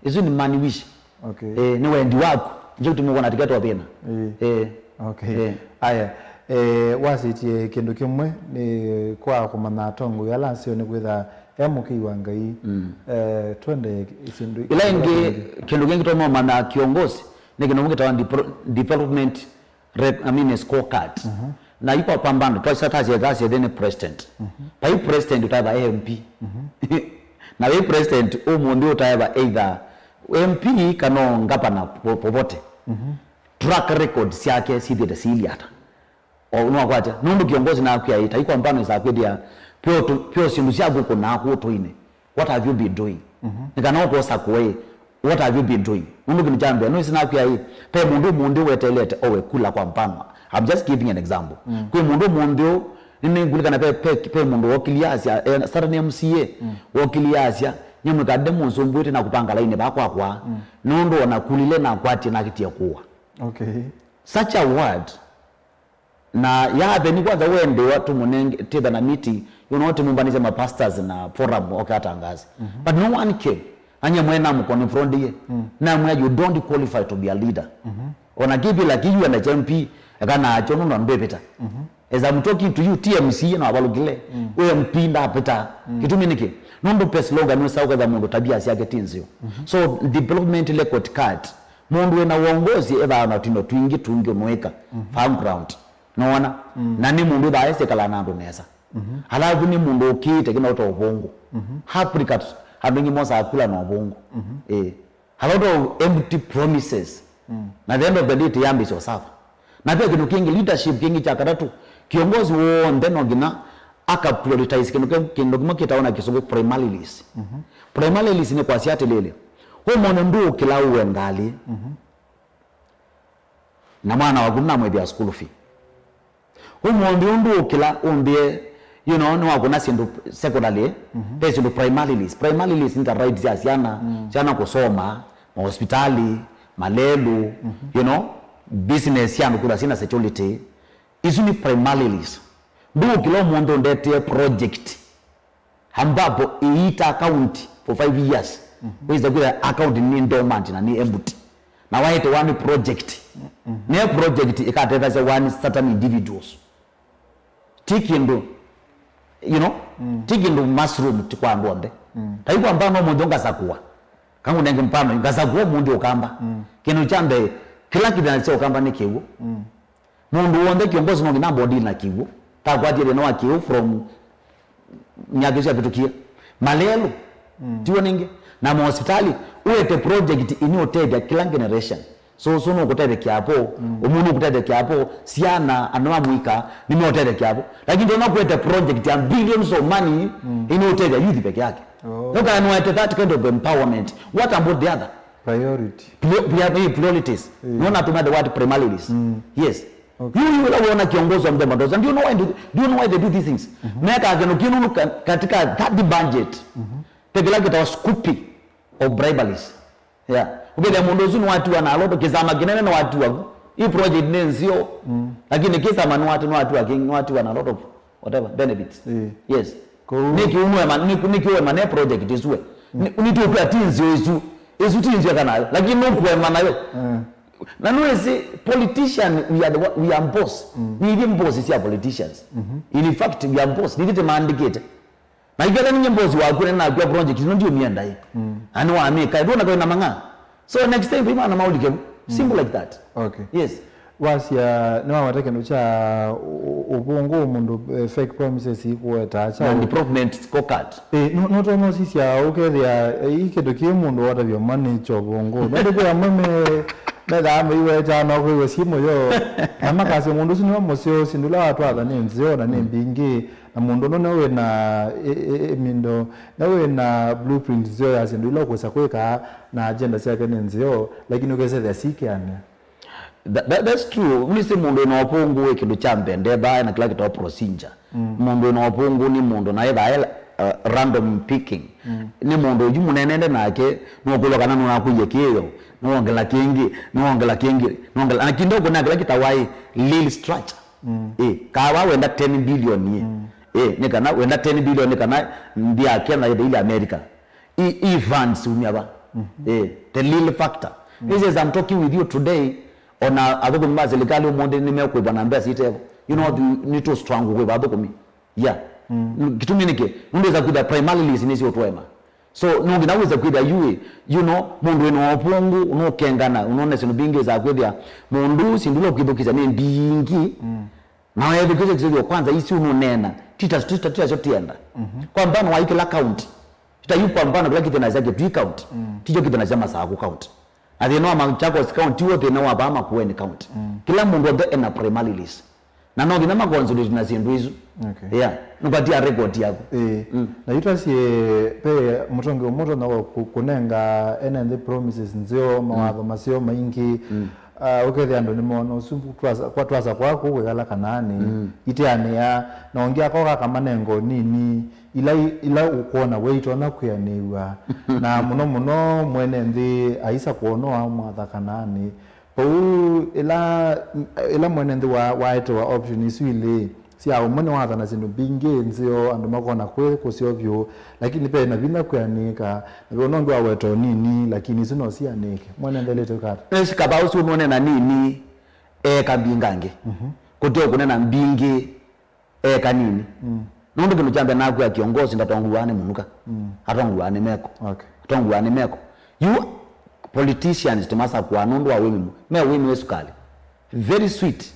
Isu nĩ man wish. Okay. Eh, nĩ wendi waku. Nje kuti mũkona tiketi wa thĩna. Eh. Eh. Okay. Eh. Aya. Eh, wasĩtie kĩndũ kĩmwe nĩ kwa kũmanya atongoi ala aseo nĩ kwĩtha e mũkĩi wa Ngai. Eh, twende isindu ila ingĩ, kĩndũ kĩngĩ tũmomanya kiongozi nĩ kĩndũ kĩtawa depro-, development rec-, I mean, scorecard. Na yu kwa pambano, twaisa tasye, tasye thĩnĩ president. Vai president ũtaeva MP. Na wĩ president, ũmũnthĩ ũtaeva either MP kana ngavana po-, popote. Track record syake sithiĩte siili ata. O, nĩwakwatya. Nũndũ kiongozi naku aĩ, ta yu kwa mfano, ĩsa kwĩthĩa, pyo tu-, pyo syĩndũ syaku kũnaa kũtũinĩ. What have you been doing? Nĩ kana ũkosa kũĩ, what have you been doing? Nũndũ kĩndũ kya mbee, nũĩsĩ naku aĩ, pe mũndũ ũmũnthĩ weteelete owe kula kwa mfano. I'm just giving an example. Kwĩ mũndũ ũmũnthĩ ũ, nĩnĩngũlikana pe, pe, pe mũndũ wokilie asya, eh, Saturday M C A, wokilie asya, nyamwĩkande mũnsumbwĩte na kupanga laini va kwakwa, nũndũ ona kulile na kwatie na kitie kuwa. Okay. Such a word. Na yatheni kwanza wendewa tũmũnenge tĩtha na miti, you know, tĩmũmbanĩsya mapastors na forum oke atangaze. But no one came. Anye mwe namũconfrontie. Namwĩa, you don't qualify to be a leader. Ona kĩvĩla kĩu enda cha M P, eka nakyo nũndũ ndwĩvĩta. As I'm talking to you, T M C ĩno avalũkile, wĩ M P ndapĩta. Kĩtumi nĩkĩ? Nũndũ pe slogan wĩsa ũketha mũndũ tabia syake ti nzeo. So, development record card. Mũndũ wĩna wongosi ethaa na tindo twingĩ tũngĩũnũĩka. Background. Nona? Na nĩ mũndũ ĩthaa ĩsĩkalaa na andũ nesa. Alafu nĩ mũndũ ũkĩĩte kĩna ũta ũvũngũ. Apricot, andũ aingĩ mosaa kula na ũvũngũ. Eh. A lot of empty promises. Na the end of the day, tĩyambĩsya ũsava. Na ve kĩndũ kĩngĩ, leadership kĩngĩ kya katatũ, kĩongozi w'onthe no nginya aka prioritize kĩndũ kĩ-, kĩndũ kĩmwe kĩtawa na kĩsũngũ primaries. Primaries nĩ kwasya atĩlĩlĩ, ũmũnthĩ ndũũkĩla ũe ngalĩ. Na mwana waku ndũnamwĩthĩa school fee. Ũmũnthĩ ũndũ ũkĩla ũmbĩe, you know, nĩwakũna syĩndũ secondary, ve syĩndũ primaries. Primaries nĩ ta rights ya syana, syana kũsoma, mahospitali, malelu, you know, business sya andũ kwĩthwa syĩna security. Isu nĩ primaries. Ndũũkĩla ũmũnthĩ ũndetee project ambapo ĩita account for five years. Wĩsa kwĩtha account nĩ dormant na nĩ empty. Na waete one project. Ne project ĩkatethasya one certain individuals. Ti kĩndũ, you know, ti kĩndũ mushroom ti kwa andũ onthe. Ta yu kwa mfano mũnthĩ ngasakua. Kangũnenge mfano, ngasakua mũnthĩ ũkamba. Kĩndũ kya mbee, kĩla kĩthĩna kya ũkamba nĩ kĩw'ũ. Mũndũ w'onthe kĩongozi no nginya ambodili na kĩw'ũ. Takwatie thĩna wa kĩw'ũ from myaka ĩsu yavĩtũkie. Malelũ, tiw'o nĩngĩ? Na mahospitali, ũete project ĩnĩ ũtethya kĩla generation. So, so nũkũtethekea apo, ũmũnũ ũkũtethekea apo, syana, andũ ma mũika, nĩmeũtethekea apo. Lakini ndona kũete project ya billions of money, ĩnĩ ũtethya youth peke yake. Oh. Nũkanũete that kind of empowerment. What about the other? Priority. Prior-, prior-, eh, priorities. Mm. Nona tuma the word primaries. Mm. Yes. Okay. You, you don't want kiongozi wa mjambo ndoza. Do you know why do, do you know why they do these things? Mm-hmm. Meka kĩndũ kĩnũnũ ka-, katika third budget. Mm-hmm. Tekela kĩtawa scooping of briberies. Yeah. Ũkethĩa mũndũ ũsu nĩwatiwa na a lot of, kĩsama kĩnene nĩwatiwa ku. Hii project nĩ nzio. Mm. Lakini kĩsama nĩwati-, nĩwatiwa kĩ-, nĩwatiwa na a lot of whatever benefits. Eh. Yes. Kũu. Nĩkĩ ũmwe ma-, nĩkĩ, nĩkĩ ũwe mane project ĩsu we? Mm. Nĩ, nĩtũkwĩa ti nzio ĩsu. Ĩsu ti nzio kana nayo. Lakini nũkũema nayo. Mm. Na nũĩsĩ politician, we are the, we are boss. Mm. Nĩ ithyĩ boss cia politicians. Mm-hmm. In fact, we are boss. Nĩ ithyĩ tũmaandĩkĩte. Na iketha ninye boss waku na nakwĩa project ĩno ndiũmyenda ĩ. Mm. Na nĩwamĩka, ndũona kaĩ na mang'aa. So next time, imana maũlike. Mm. Simple like that. Okay. Yes. Wasya, nĩwaweta kĩndũ kya ũ-, ũ-, ũvũngũ mũndũ, eh, fake promises ikũetaa kya. Na ũ-, development scorecard. Eh, no, no twana ũsisya ũkethĩa, eh, ĩ kĩndũ kĩ mũndũ watavya mwa nĩ kya ũvũngũ. Nũndũ kwĩ amwe me, methaa meiwetaa no kwĩw'a simũ yo. Na makasya mũndũ ũsu nĩwe mũseo, syĩndũ ila watwatha nĩ nzeo na nĩ mbingĩ. Na mũndũ ũno nĩwe wĩ na ĩ-, ĩ-, ĩmindo, nĩwe wĩ na blueprint nzeo ya syĩndũ ila ũkwĩsa kwĩka, na agenda syake nĩ nzeo, lakini ũkesethĩa sikĩanĩa. That, that, that's true. Nĩsĩ mũndũ wĩna ũvũngũ wĩ kĩndũ kya mbee ndethaa na kĩla kĩtawa procedure. Mũndũ wĩna ũvũngũ nĩ mũndũ na ethaa e, uh, random picking. Nĩ mũndũ ũyu mũnenende nake, nũkũlwa kana nũnakũie kĩyo, nĩwongela kĩngĩ, nĩwongela kĩngĩ, nĩwongela na kidogo na kĩla kĩtawa ĩ, lil structure. Ĩ, kawa wenda ten billion ĩ. Ĩ, nĩ kana wenda ten billion nĩ kana nthĩ ya Kenya ĩthe ile America. I, i funds umya va. Eh, the lil factor. This is I'm talking with you today, ona athũkũmi ma serikali ũmũnthĩ nĩmekwĩvwa na mbesa itevo. You know, nĩ tũ struggle kwĩva athũkũmi. Yeah. Kĩtumi nĩkĩ? Nũndũ wĩsa kwĩtha primarily nĩsyo ũtũema. So nũngĩ na wĩsa kwĩtha yu, you know, mũndũ wĩna ũvũngũ nũkengana, ũnone syĩndũ mbingĩ wĩsa kwĩthĩa mũndũ ũũ syĩndũ ila ũkwĩthũkĩsya nĩ mbingĩ. Na wethukĩsya kĩsũthio kwanza, isu nũneena tita tita tita syo tienda. Kwa mfano wa kila county, tita yu kwa mfano kila kĩthĩna kya Kitui county, tikyo kĩthĩna kya Masaku county. Na thĩna wa Machakos county wo thĩna wa vaa Makueni county. Kila mũndũ onthe ena primary list. Na no nginya maconsulate na syĩndũ isu. Okay. Yeah, nũpatia record yaku. Ĩĩ. Na yu twasie pe mũtongi ũmwe ũtonya kũ- kũnenga ene nthĩ promises nzeo, mawatho maseo maingĩ. Ah, ũkethĩa andũ nĩmona ũsu twasa kwa twasa kwaku kwĩkala kanaanĩ iteanĩa, na ũngĩ akoka akamanenga nini ila ila ũkwona we itonya kwĩanĩw'a. Na mũno mũno mwene nthĩ aisa kwona amwatha kanaanĩ. Vau ĩla ĩla mwene nthĩ wa waetewa option isu ilĩ sya ũmwe nĩwathana syĩndũ mbingĩ nzeo, andũ makona kwĩ kũseo vyũ, lakini ve na vinya kwĩanĩka, na ve ũnongi wa weta ũnini, lakini isu no sianĩke. Mwene nthĩ alĩte kata. Nĩsikava ũsu nũnena nini, eka mbingangĩ. Kũte ũkũnena mbingĩ, eka nini. Nũndũ kĩndũ kya mbee nakwĩa kĩongosi ndatonguaa nĩ mũnuka. Atonguaa nĩ meko. Okay. Atonguaa nĩ meko. Yu politicians tũmasakũaa nũndũ wa wĩmi mwe. Me wĩmi wĩ sukali. Very sweet.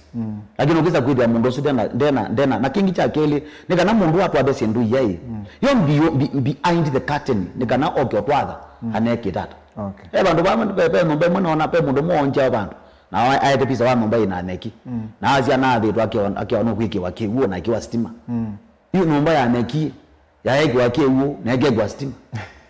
Lakini ũkĩsa kwĩthĩa mũndũ ũsu ndena, ndena, ndena. Na kĩngĩ kya kelĩ, nĩ kana mũndũ atwathe syĩndũ iyaĩ. Yo be, be, behind the curtain, nĩ kana oke ũtwatha, anekĩta ata. Okay. Ve vandũ vamwe, ve, ve nyũmba ĩmwe nona, ve mũndũ ũmwe wongyao vandũ. Na aete pisa wa nyũmba ĩna neki. Na asya naathĩtwe akeo, akeo nũkwĩkĩwa kĩw'ũ na ĩkĩwa sitima. Yu nyũmba ya neki, yaekĩwa kĩw'ũ, na ĩkekĩwa sitima.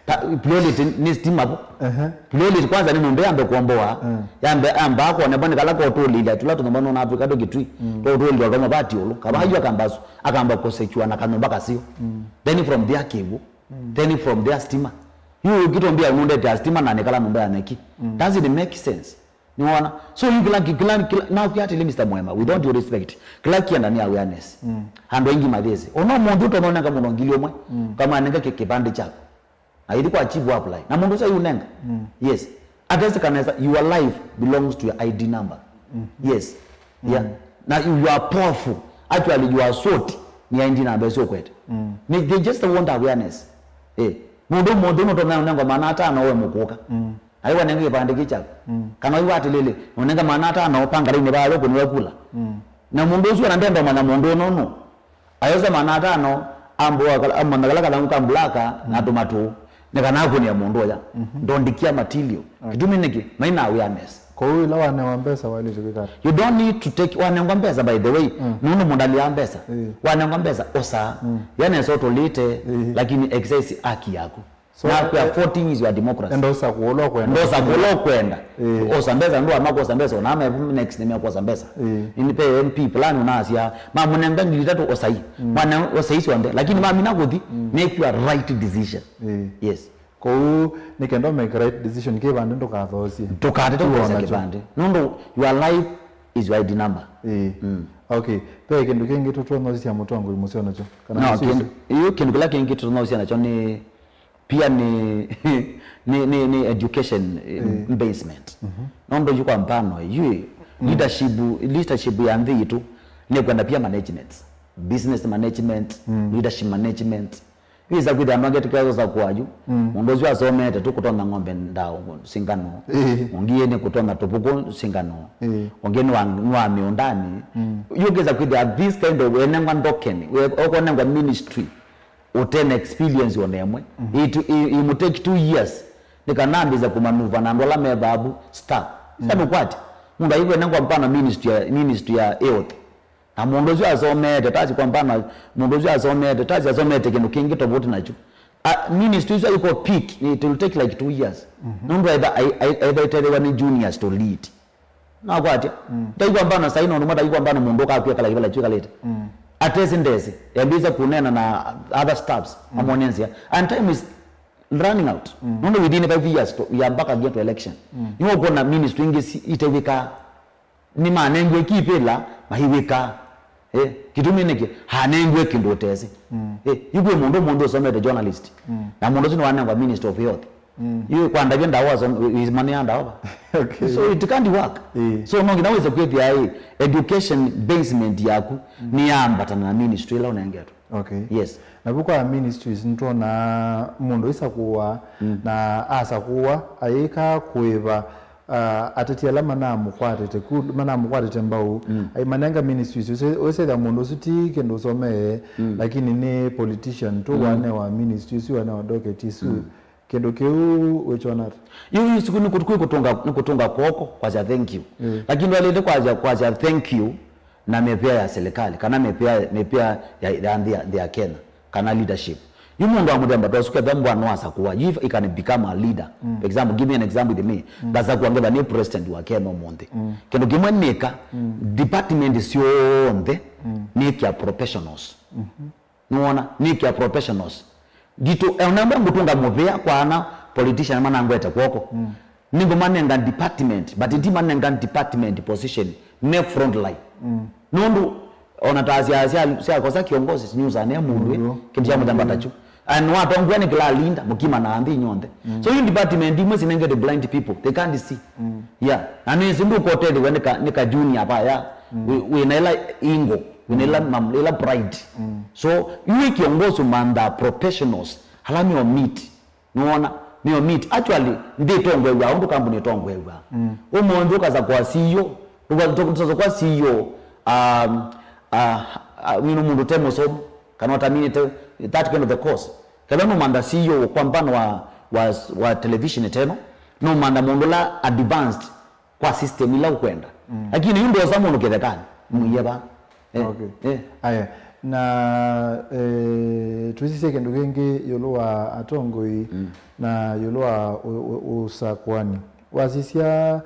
Ta, priority nĩ sitima vo. Ehe. Priority kwanza nĩ nyũmba yambe kuomboa, yambe, yamba kuonebwa nĩ kala kotũlĩlya, tũla tũnyũmba nona Africa tũkĩtwi, tũtũlĩlya kwa mabati ũlũ. Kavayu akamba su-, akamba kũsecua na kanyũmba kaseo. Then from there kĩw'ũ. Then from there sitima. Yu ũkĩtũmbĩa nũndetea sitima na nĩkala nyũmba ya neki. Does it make sense? Nĩwona? So yu kĩla, kĩla, kĩla, nakwĩa atĩlĩ, Mister Mwema, with all due respect, kĩla kĩenda nĩ awareness. Andũ aingĩ mathĩsĩ. Ona mũndũ ũtononenga mũno ngili ũmwe, kamwanenga kĩ-, kĩvandĩ kyaku. Aithi kwa chief wa apply. Na mũndũ ũcio ayunenga. Yes. Atesĩ kanesa, your life belongs to your I D number. Yes. Yeah. Na you, you are powerful. Actually, you are sort. Ni I D number ĩsu ũkwete. Ni, they just want awareness. Eh. Mũndũ mũndũ ũtonya ũnengwa maana atano we mũkũka. Aiwa nenge kĩvandĩ kĩ kyaku. Kana aiwa atĩlĩlĩ, ũnenga maana atano panga laini vaa we kũnĩwa kula. Na mũndũ ũcio ona ndenda ũmanya mũndũ ũno nũ. Ayosa maana atano, ambo amanya kala kalamu ka black na tũmatũ. Nĩ kana akũnĩa mũndũ ũya. Ndondikia material. Kĩtumi nĩkĩ? Maina awareness. Kwoou ĩla wanewa mbesa waĩlĩte kwĩka ata? You don't need to take, wanengwa mbesa, by the way. Nũndũ mũndũ alĩaa mbesa. Wanengwa mbesa, osa. Yanesa ũtũlĩte, lakini exercise haki yaku. So, nakwĩa, eh, voting is your democracy. Enda ũsakũa ũla ũkwenda. Enda ũsakũa ũla ũkwenda. Eh. Osa mbesa, ndũ ama kwosa mbesa, ona ama next nĩmekwosa mbesa. Eh. Nĩ pe M P plan unasya, mamũnenga ngili itatũ osai. Mwana osai syonthe, lakini mamina kũthi, make your right decision. Eh. Yes. Kwoou, nĩ kenda make right decision, kĩvandĩ ndũkathoosye. Ndũkatete kwosa kĩvandĩ. Nũndũ your life is your I D number. Eh. Okay. Pe kĩndũ kĩngĩ tũtũnyaũsya mũtongoi mũseo nakyo? Kana no, kĩndũ, yu kĩndũ kĩla kĩngĩ tũtũnyaũsya nakyo nĩ pia nĩ, nĩ, nĩ, nĩ education, eh, basement. Nũndũ yu kwa mfano, yu leadership, leadership ya nthĩ yitũ nĩ kwenda pia management, business management, leadership management. Wĩsa kwĩthĩa andũ angĩ tũkĩosa kwa yu, mũndũ ũcio asomete tu kũtonya ng'ombe ndao singano, ũngĩ nĩ kũtonya tũvuku singano, ũngĩ nĩ wa, nĩ wa mĩũndanĩ. Yu ũkĩsa kwĩthĩa this kind of, enengwa ndokeni, we-, ũkonengwa ministry, ũtena experience ona ĩmwe. It, it, it will take two years. Nĩ kana ambĩse kũmanuva na andũ ala me vavu star. Sasa nũkwati. Mũndũ aikwene kwa mfano ministry ya, ministry ya health. Na mũndũ ũcio asomete, tasi kwa mfano, mũndũ ũcio asomete, tasi asomete kĩndũ kĩngĩ tofauti nakyo. A, ministry ũcio iko peak, it will take like two years. Nũndũ either, either ĩtethewa nĩ juniors to lead. Nakwatya. Ndaigua mbano saino numa, ndaigua mbano mũndũ ũkakwĩa kala kĩvala kyĩkalĩte. Atesi ndesi, yambĩĩsya kũneena na other staffs, amwone nzĩa. And time is running out. Nũndũ within five years, to, we are back again to election. Nĩwe ũkwona ministry ingĩ si, itewĩkaa. Nĩmanengiwe kĩvĩla, maiwĩkaa. Eh, kĩtumi nĩkĩ? Hanengiwe kĩndũ ũtesĩ. Eh, yu kwĩ mũndũ ũmũnthĩ ũsomete journalist. Na mũndũ ũsu nĩwanengwa Ministry of Health. Yu kwa ndavya ndawa, imanĩa ndawa. Okay. So it can't work. Eh. So no nginya wĩse kwĩthĩa ĩ, education basement yaku nĩyambatana na ministry ĩla ũnengetwe. Okay. Yes. Navu kwa ministries nĩtwonaa mũndũ ĩsakũwa na asakũwa ayĩka kũĩva, ah, ateti ala manamũkwatĩte ku, manamũkwatĩte mbau, aimanenga ministries, ũse-, ũsethĩa mũndũ ũsu ti kĩndũ ũsomee, lakini nĩ politician tu, wanewa ministry isu, wanewa docket isu. Kĩndũ kĩu wĩkyona ata? Yu, yu siku nĩ kũtu-, kwĩ kũtũnga, nĩ kũtũnga kwoko kwasya thank you. Lakini ndwaĩlĩte kwasya, kwasya thank you na mĩvĩa ya serikali, kana mĩvĩa, mĩvĩa ya, ya nthĩ ya, nthĩ ya Kenya, kana leadership. Yu mũndũ wa mũthemba ta ũsu kethwa mbwana wasakũwa, if he can become a leader. For example, give me an example with me. Ngasakũwa ngetha nĩ president wa Kenya ũmũnthĩ. Kĩndũ kĩmwe nĩka, department syonthe nĩkĩa professionals. Nĩwona? Nĩkĩa professionals. Nditũ, eh, ona mwe ngũtũnga mũvĩa kwa ana politician manangwete kwoko. Nĩngũmanenga department, but ndimanenga department position, me front line. Nũndũ, ona ta sya, sya, syakosa kĩongozi, sinyusaa nĩ mũndũ, eh, kĩndũ kya mũthemba ta kyu. And watongw'a nĩ kĩla linda, mũkima na nthĩ inyonthe. So, you department imwe sinengete blind people, they can't see. Yeah. Na nĩsĩ ndũkotethĩwa nĩ ka, nĩ ka junior vaya, wĩ, wĩ na ĩla ingo, wĩ na ĩla mam-, ĩla pride. So, yu wĩ kĩongozi ũmanthaa professionals, ala nĩo meet. Nĩwona? Nĩo meet. Actually, nthĩ ĩtongoew'a ũndũ kambuni ĩtongoew'a. Ũmũnthĩ ũkasakwa C E O, ndũkasakwa C E O, um, uh, uh, you know, mũndũ te mũsomu, kana ũtaminĩte that kind of the course. Kethwa nũmantha C E O kwa mbano wa, wa, wa television ĩteno, nũmantha mũndũ ũla advanced kwa system ila ũkwenda. Lakini yu ndosa mũndũ kĩthekanĩ, mũie va. Eh, okay. Eh. Aya, na, eh, tũsisye kĩndũ kĩngĩ ĩũlũ wa atongoi na ĩũlũ wa ũ-, ũ-, ũsakwani. Wasisya,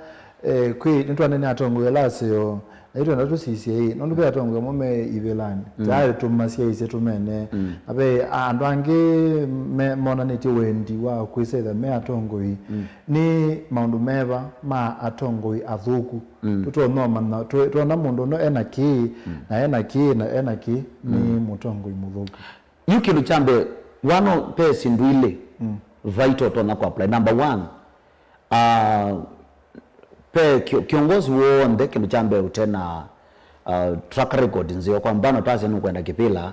eh, kwĩ, nĩtwanene atongoi ala aseo, na itwenda tũsisye ĩ, nũndũ ve atongoi amwe me ivĩlanĩ. Tayarĩ tũmasyaĩĩsye tũmene. Na ve andũ angĩ me, monanĩtye wendi wa kwĩsethya me atongoi. Nĩ maũndũ meva ma atongoi athũku? Tũtonya ũmanya, tũ-, twona mũndũ ũno ena kĩĩ, na ena kĩĩ, na ena kĩĩ, nĩ mũtongoi mũthũku. Yu kĩndũ kya mbee, wano ve syĩndũ ilĩ vital ũtonya kũapply. Number one, ah, ve kĩ-, kĩongozi w'onthe kĩndũ kya mbee ũte na, ah, track record nzeo. Kwa mbano, twasya nũkwenda kĩvĩla,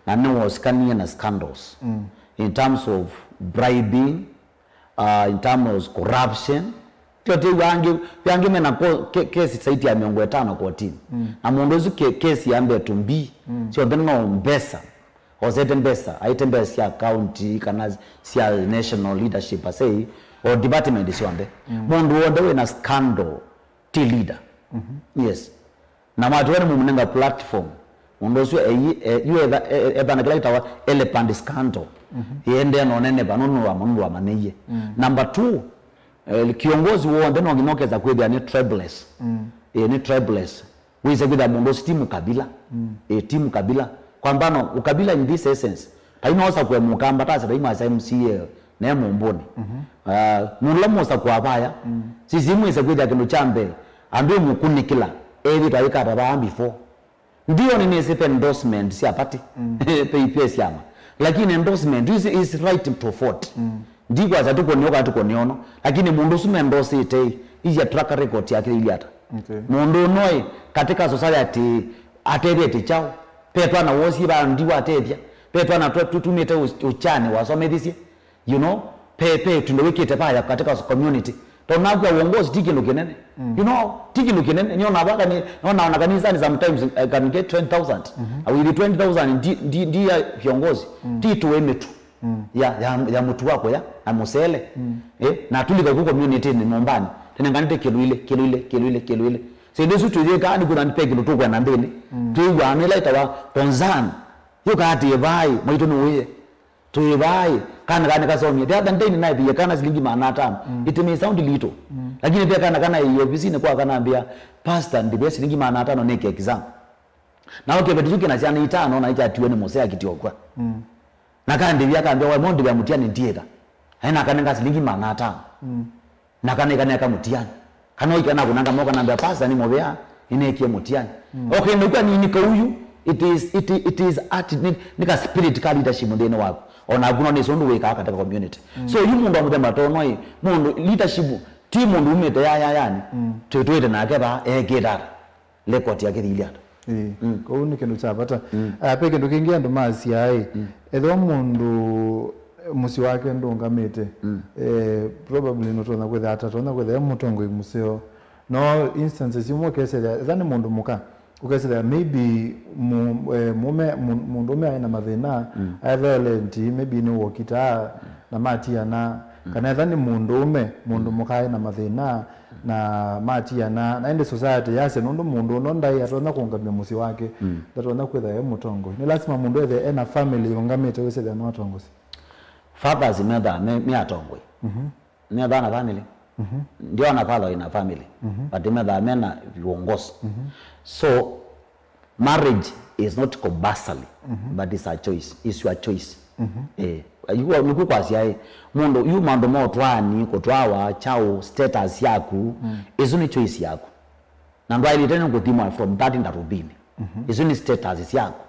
na nĩwosikanie na scandals in terms of bribing, uh, in terms of corruption. Tio ti angĩ, angĩ mena ko-, ke-, kesi saiti ya mĩongo ĩtano kotini. Na mũndũ ũsu ke-, kesi ya mbee to be, syonthe no mbesa. Osete mbesa, aite mbesa sya county, kana sya national leadership, asei, o department syonthe. Mũndũ w'onthe wĩna scandal ti leader. Yes. Na mwatĩwa nĩ mũmũnenga platform, mũndũ ũsu eyi-, e-, yu etha-, e-, e-, ethana kĩla kĩtawa elephant scandal. Ĩendee na ũneneva nũndũ wa, nũndũ wamanyĩie. Number two, eh, kĩongozi w'onthe no nginya ũkesa kwĩthĩa nĩ tribeless. Eh, nĩ tribeless. Wĩse kwĩthĩa mũndũ ũsu ti mũkabila. Eh, ti mũkabila. Kwa mbano, ũkabila in this essence, vai no ũsakũe mũkamba, tase vai mwasa M C A ne mũmbũnĩ. Ah, mũndũ ũla mũsakũa vaya, sisi mwĩse kwĩthĩa kĩndũ kya mbee, andũ ĩmũkunĩkĩla, ethĩtwa ayĩkata vaa before. Ndiyo nĩnĩsĩ ve endorsement sya party, ve, ve syama. Lakini endorsement is, is right to vote. Ndikwasya tũkũnĩo kana tũkũnĩono, lakini mũndũ ũsu mendosĩte ĩ, is a track record yake ĩilyĩ ata? Okay. Mũndũ ũno ĩ, katika society atethetye kyaũ? Ve twana wosie vaa ndiwatethya, ve twana twa-, tũtumĩte ũ-, ũkyanĩ wasomethisye. You know, pe, pe tũndũ wĩkĩte vaya katika community. Tondũ nakwĩa uongozi ti kĩndũ kĩnene. You know, ti kĩndũ kĩnene. Nĩona vaka nĩ, nona ona kanisani sometimes I can get twenty thousand. Na with twenty thousand ndi, ndi, ndi ya viongozi. Ti tuwe mĩtu. Ya, ya, ya mũtu wa kũya, na mũsele. Eh, na tulika ku community-nĩ nyumbani. Tene nganĩte kĩlũ ilĩ, kĩlũ ilĩ, kĩlũ ilĩ, kĩlũ ilĩ. Sĩndũ isu twĩyĩkaa nĩ kwĩthwa pe kĩndũ tũkwenda nthĩnĩ. Twĩw'aa nĩ laita wa concern. Yũka atĩ vai, mwaitũ nĩ ũĩe. Twĩ vaa ĩ, kana kana kasomie. The other day nĩnaĩvĩie kana silingi maana atano. It may sound little. Lakini ve kana kana ĩ ofisinĩ kwa kanambĩa, "Pastor, ndĩvĩe silingi maana atano nĩke exam." Na ũkĩveti kĩu kĩna syana itano na ikyatiwe nĩ mũsea kĩtyokw'a. Na kandĩvya kambĩa, "Wai, mo ndĩvĩa mũtiani ndiĩka." Aĩ nakanenga silingi maana atano. Na kana ikaneka mũtiani. Kana ũikana kũnanga moko nambĩa, "Pastor, nĩ mũvea, nĩnekie mũtiani." Okay, nĩkw'a nini kauyu, it is, it, it is art, nĩ, nĩ ka spirit ka leadership nthĩnĩ waku. Ona aku no nĩsĩ ũndũ wĩkaa katika community. So, yu mũndũ wa mũthemba tono ĩ, mũndũ leadership, ti mũndũ umĩte ya, ya, yani. Twĩtwĩte nake vaa, ekĩte ata? Record yake thiile ata? Ĩĩ. Kũu nĩ kĩndũ kya vata. Ah, ve kĩndũ kĩngĩ andũ masyaa ĩ, ethĩwa mũndũ, eh, mũsyĩ wake ndũngamĩte, eh, probably nũtonya kwĩthĩa atatonya kwĩthĩa e mũtongoi mũseo. No instances imwe ũkesethĩa, etha nĩ mũndũ mũka, ũkesethĩa maybe mu-, eh, mũme, mu-, mũndũũme aĩ na mathĩna, aethele nti, maybe nĩ wokita, na matiana, kana etha nĩ mũndũũme, mũndũ mũka aĩ na mathĩna, na matiana, na ĩndĩ society yasya nũndũ mũndũ ũno ndaĩ atonya kũũngamya mũsyĩ wake, ndatonya kwĩthĩa e mũtongoi. Nĩ lasima mũndũ ethĩe ena family ĩũngamĩte wĩsethĩa nĩwatongosya. Fathers methaa me, me atongoi. Methaa na family. Ndiona father ina family, but methaa mena viongozi. So, marriage is not compulsory, but it's a choice. It's your choice. Eh, yu nĩku kwasya ĩ, mũndũ, yu maũndũ ma ũtwaani, kũtwawa, chao, status yaku, ĩsu nĩ choice yaku. Na ndwaĩlĩte nĩ kũthimwa from that ndarubini. Ĩsu nĩ status syaku.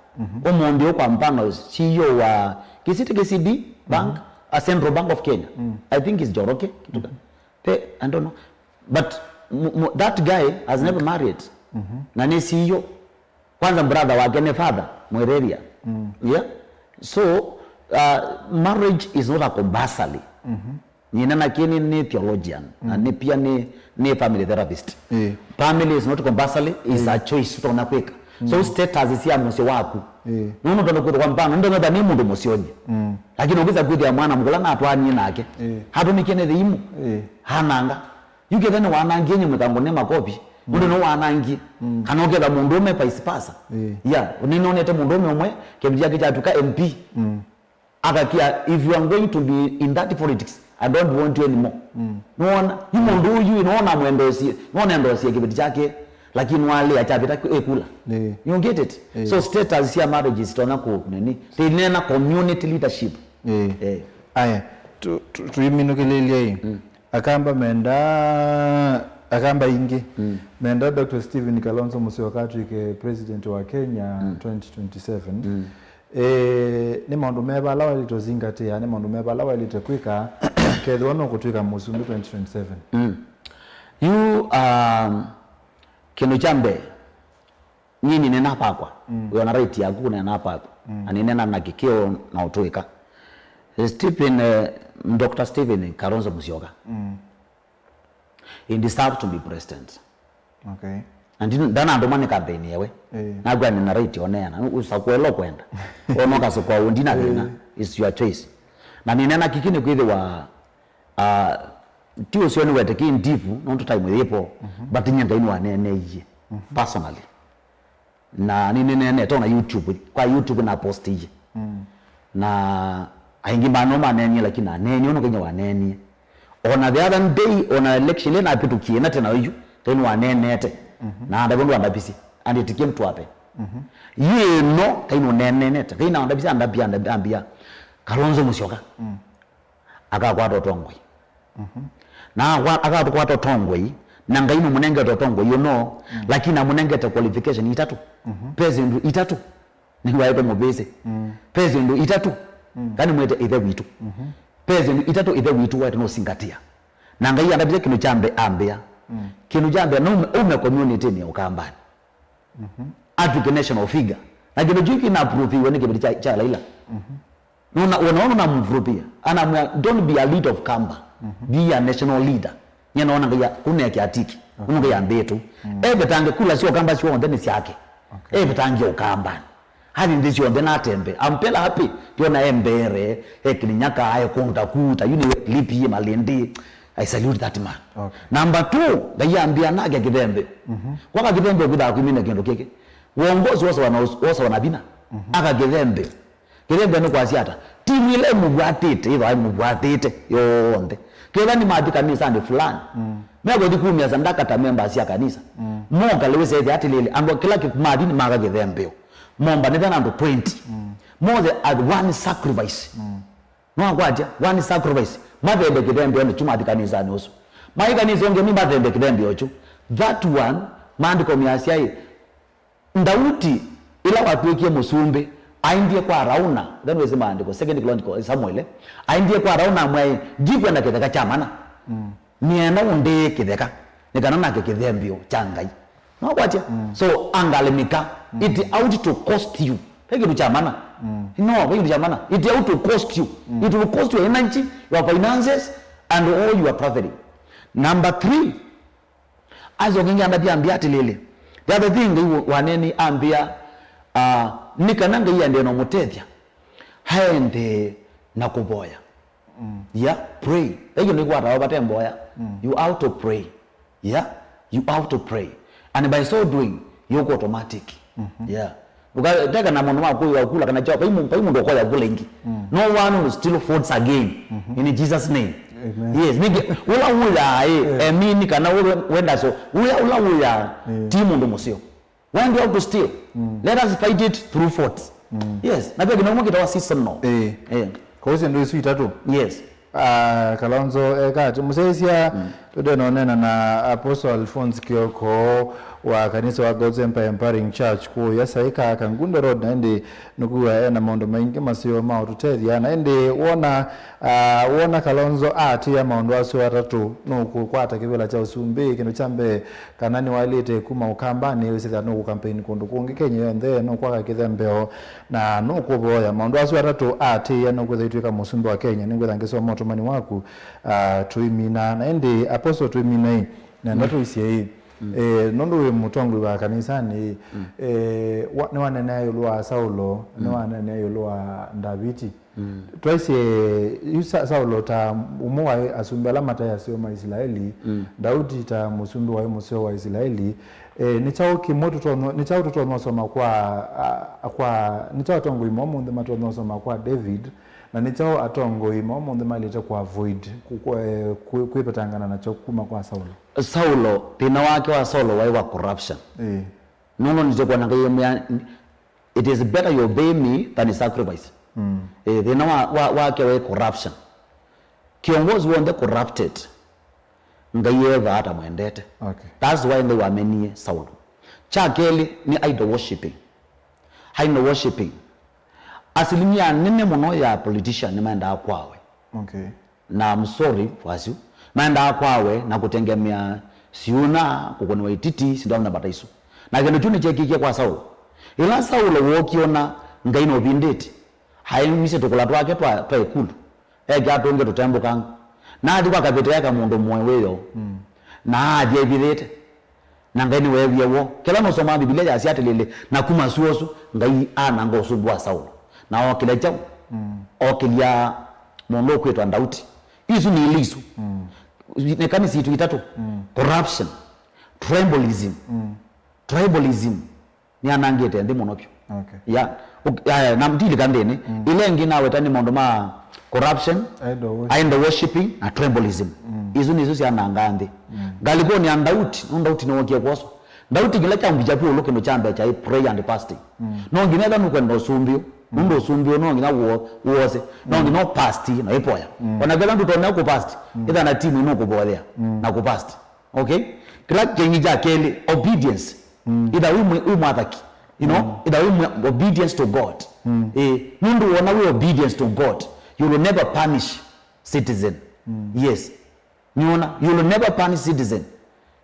Ũmũnthĩ ũkwa mfano C E O wa Kisiti K C B Bank, a Central Bank of Kenya. I think is Njoroge, kĩndũ ka-, pe, I don't know. But mu-, mu-, that guy has never married. Na nĩ C E O. Kwanza brother wake nĩ father, Mwereria. Yeah? So, uh, marriage is not a compulsory. Nyina nake nĩ, nĩ theologian, na nĩ pia nĩ, nĩ family therapist. Ĩĩ. Family is not compulsory, is a choice ũtonya kwĩka. So status sya mũsyĩ waku. Ĩĩ. Nũndũ ũtonya kwĩthwa kwa mfano, nĩndonetha nĩ mũndũ mũsyonye. Lakini ũkĩsa kwĩthĩa mwana mũkũla natwaanie nake. Ĩĩ. Hatũmĩkie nĩ thĩimũ. Ĩĩ. Hananga. Yu ketha nĩwanangie nyie mwĩkango nĩ makovi. Mũndũ nĩwanangie. Kana ũketha mũndũũme vice versa. Ĩĩ. Yeah, nĩnonete mũndũũme ũmwe, kĩvĩti kyake kyatw'ĩka M P. Akakia, "If you are going to be in that politics, I don't want you anymore." Nĩwona, yu mũndũ ũyu, nĩwona mwendosie, nĩwona endosie kĩvĩti kyake, lakini walea kyavĩta ĩkula. Ĩĩ. You get it? Ĩĩ. So status sya marriages tonya kũ nini, tĩnena community leadership. Ĩĩ. Eh. Aya, tu-, tu-, tuiminũkĩlĩlye ĩ. Akamba menda, Akamba ingĩ menda Doctor Stephen Kalonzo Musyoka atw'ĩke president wa Kenya twenty twenty-seven. Ĩĩ, nĩ maũndũ meva ala waĩlĩte ũzingatĩa, nĩ maũndũ meva ala waĩlĩte kwĩka kethĩwa nũkũtw'ĩka mũsumbĩ twenty twenty-seven? Yu, um, kĩndũ kya mbee, nyie nĩnena kwakwa, wĩona right yaku kũnena kwaku, na nĩnena na kĩkĩo na ũtũĩka. Stephen, eh, Doctor Stephen Kalonzo Musyoka. He deserve to be president. Okay. Na ndi-, ndanandũma nĩ campaign yewe. Eh. Nakwani na right oneana. Usakua ĩla ũkwenda. Ona ũkasakua ũndi na thĩna. Eh. It's your choice. Na nĩnena kĩkĩ nĩ kwĩthĩwa, ah, ti ũseo nĩwete kĩ ndivu, nũndũ time yĩpo. But nyie Ngai nĩwaneeneie. Personally. Na nĩnĩneenete ona YouTube, kwa YouTube na postiie. Na aingĩ mano maneenie, lakini naneenie ũndũ Ngai waneenie. Ona the other day, ona election ĩla napĩtũkie na tena ũyu, Ngai nĩwaneenete. Na andavya ũndũ andavisye, and it came to happen. Yu ĩno, Ngai nũneenete. Ngai na andavisye, andavya, andavya, ambia, Kalonzo Musyoka akakwata ũtongoi. Na akwa-, akatũkwata ũtongoi, na Ngai nũmũnengete ũtongoi ũno, lakini amũnengete qualification itatũ. Ve syĩndũ itatũ nĩwaĩtwe mũvĩsĩ. Ve syĩndũ itatũ, kana mwĩte ĩthe witũ. Ve syĩndũ itatũ ĩthe witũ waĩtwe nũsingatĩa. Na Ngai andavĩte kĩndũ kya mbee ambĩa. Kĩndũ kya mbee, no ume, ume community-nĩ ya Ũkambanĩ. Atw'ĩke national figure. Na kĩndũ kĩu kĩna approve-iwe nĩ kĩveti kya, kya Laila. Nona, wona, wona namprove-ia. Anamwĩa, "Don't be a leader of Kamba. Be a national leader." Nyie nona Ngai ya, kunekea tiki. Nona Ngai ambĩtũ. Evetange kula sya Kamba syonthe nĩ syake. Evetange Ũkambanĩ. Athi nthĩ syonthe natembe. I'm very happy. Ndiona e mbere, e Kĩrĩnyaga, e Kũnda Kuta, you know, Lipi, Malindi. I salute that man. Okay. Number two, Ngai ambĩa nake Kĩthembe. Kwaka Kĩthembe ũkwĩthaa kwĩmina kĩndũ kĩkĩ. Wongosi wosawa na us-, wosawa na vinya. Aka Kĩthembe. Kĩthembe nĩ kwasya ata? Imwĩla ĩmũvwatĩte, ĩthwa ĩmũvwatĩte yonthe. Ketha nĩmathi kanisanĩ fulani, mm, mekũthi kumya sandaka ta members sya kanisa. Mm. Moka lĩwĩsethya atĩlĩlĩ, andũ kĩla kĩ-, mathi nĩmaka kĩthembeo. Mombanĩte na andũ twenty. Mm. Mothe at one sacrifice. Mm. Nwakwatya, one sacrifice. Mathembe kĩthembeo nĩkyu mathi kanisanĩ ũsu. Mai kanisa ũngĩ, mi mathembe kĩthembeo kyu. That one, maandĩko measya ĩ, Ndauti, ĩla watw'ĩkie mũsumbĩ, aendie kwa Arauna, then wĩsĩ maandĩko, Second Chronicles, Samuel, aendie kwa Arauna amwĩa, "Ndikwenda kĩtheka kya mana. Mm. Nĩenda ũndĩĩe kĩtheka, nĩ kana nake kĩthembeo kya Ngai." Nwakwatya? Mm. So, angalimika, mm, it out to cost you. Ve kĩndũ kya mana. Mm. No, ve kĩndũ kya mana. It out to cost you. Mm. It will cost your energy, your finances, and all your traveling. Number three, Aisye ũngĩ ambĩa atĩlĩlĩ, the other thing Ngai wa-, waneni ambĩa, uh, nĩ kana Ngai aendee na ũmũtethya, aendee na kũvoya. Mm. Yeah, pray. Ĩkyo nĩkwatawa vate mboya. Mm. You have to pray. Yeah, you have to pray. And by so doing, you go automatic. Mm-hmm. Yeah. Ndũkateka na mũndũ wa kũya kula kana chao, vai mũ-, vai mũndũ ũkoya kula ĩngĩ. Mm. No one will steal votes again. Mm-hmm. In Jesus' name. Amen. Yes, nĩngĩ, ũla ũyaa, eh, yeah, emini kana ũla wenda so, ũya, ũla ũyaa, yeah, ti mũndũ mũseo. Why do you have to steal? Mm. Let us fight it through votes. Mm. Yes, na pia kĩndũ kĩmwe kĩtawa seasonal. Eh. Eh. Kwa hiyo ndio isu itatu. Yes. Ah, Kalonzo eka ati, mũsyaĩĩsya, mm, tũte nonena na Apostle Alphonse Kioko wa kanisa wa God's Empire Empowering Church kũya Saika Kangundo Road, na ĩndĩ nũkuwa ena maũndũ maingĩ maseo ma ũtũtethya. Na ĩndĩ wona, ah, wona Kalonzo atĩa maũndũ asu atatũ, nũkũkwata kĩvĩla kya ũsumbĩ, kĩndũ kya mbee, kana nĩwaĩlĩte kuma Ũkambanĩ, wĩsĩthya nũkũkampeini kũndũ kũngĩ Kenya yonthe, nũkwaka kĩthembeo, na nũkũvoya. Maũndũ asu atatũ atĩĩa nũkwĩtha itwĩka mũsumbĩ wa Kenya. Nĩngwĩtha ngĩsoma ũtũmani waku, ah, tũimina. Na ĩndĩ, Apostle, tũimina ĩ, nenda, mm, tũisye ĩ, mm, eh, nũndũ wĩ mũtongoi wa kanisanĩ ĩ, mm, eh, wa-, nĩwanenea ĩũlũ wa Saulo, mm, nĩwanenea ĩũlũ wa Ndaviti. Mm. Twaisye yu Sa-, Saulo ta ũmwe wa asumbĩ ala mataĩ aseo ma Isilaeli, mm, Daudi ta mũsumbĩ waĩ mũseo wa Isilaeli. E, nĩ kyaũ kĩmwe tũtonya, nĩ kyaũ tũtonya ũsoma kwa, a, kwa, nĩ kyaũ atongoi ma ũmũnthĩ matonya ũsoma kwa David, na nĩ kyaũ atongoi ma ũmũnthĩ maĩlĩte kũ avoid, kũ-, kũ-, e, kwĩ-, kwĩvetangana nakyo kuma kwa Saulo? Saulo, thĩna wake wa Saulo waĩ wa corruption. Ĩĩ. Nũndũ nĩtũkwona Ngai amwĩa, "It is better you obey me than sacrifice." Mm. Eh, thĩna wa, wa, wake wĩ corruption. Kiongozi wonthe corrupted, Ngai eethĩawa atamwendete. Okay. That's why Ngai wamenie Saulo. Kya kelĩ nĩ idol worshiping. Idol worshiping. Asilimia nene mũno ya politician nĩmaendaa kwawe. Okay. Na I'm sorry for you. Maendaa kwawe na kũtengemea syũna, kũkũnĩwa ititi, syĩndũ amwe na mbata isu. Na kĩndũ kyu nĩkyeekĩkie kwa Saulo. Ĩla Saulo wookie ona Ngai nũvindĩtye, aĩmisye tũkũla twake twa, twa ĩkulu, ekĩa tũngĩ tũtembũkangu. Na athi kwa kavĩtĩ eka mũndũ mũĩ wĩoo. Mm. Na athi evithĩte. Na Ngai nĩweewie woo. Kĩla nũsomaa Mbivilia yasya atĩlĩlĩ, na kuma sua ũsu, Ngai ananga ũsumbĩ wa Saulo. Na ookĩlya kyaũ? Mm. Ookĩlya mũndũ ũkwĩtwa Ndauti. Isu nĩ ilĩ isu. Mm. Nĩ kanisa itũ itatũ. Mm. Corruption, tribalism. Mm. Tribalism nĩyanangĩte nthĩ mũno vyũ. Okay. Ya, uk-, ya, ya, na ndilika nthĩnĩ. Mm. Ila ĩngĩ naweta nĩ maũndũ ma corruption, idol worship, idol worshiping, na tribalism. Mm. Isu nĩsu syanangaa nthĩ. Mm. Ngalĩkonĩ ya Ndauti, no Ndauti nĩwokie kwoswa. Ndauti kĩla kyambĩkya vyũ ũlũ kĩndũ kya mbee kyaĩ pray and fasting. Mm. No nginya ethwa nũkwenda ũsumbĩ ũũ. Mm. Nũndũ ũsumbĩ ũũ no nginya woo-, wose. No, mm, nginya ũpasti na ĩpoya. Mm. Ona kethwa ndũtonya kũpasti, mm, ĩtha na timu ĩnũkũvoyea, mm, na kũpasti. Okay? Kĩla kĩngĩ kya kelĩ, obedience. Mm. Ĩtha wĩ mwe-, wĩ mwathaki. You know? Mm. Ĩtha wĩ mwe-, obedience to God. Mm. Eh, nũndũ wona wĩ obedience to God, you will never punish citizen. Mm. Yes. Nĩwona? You will never punish citizen.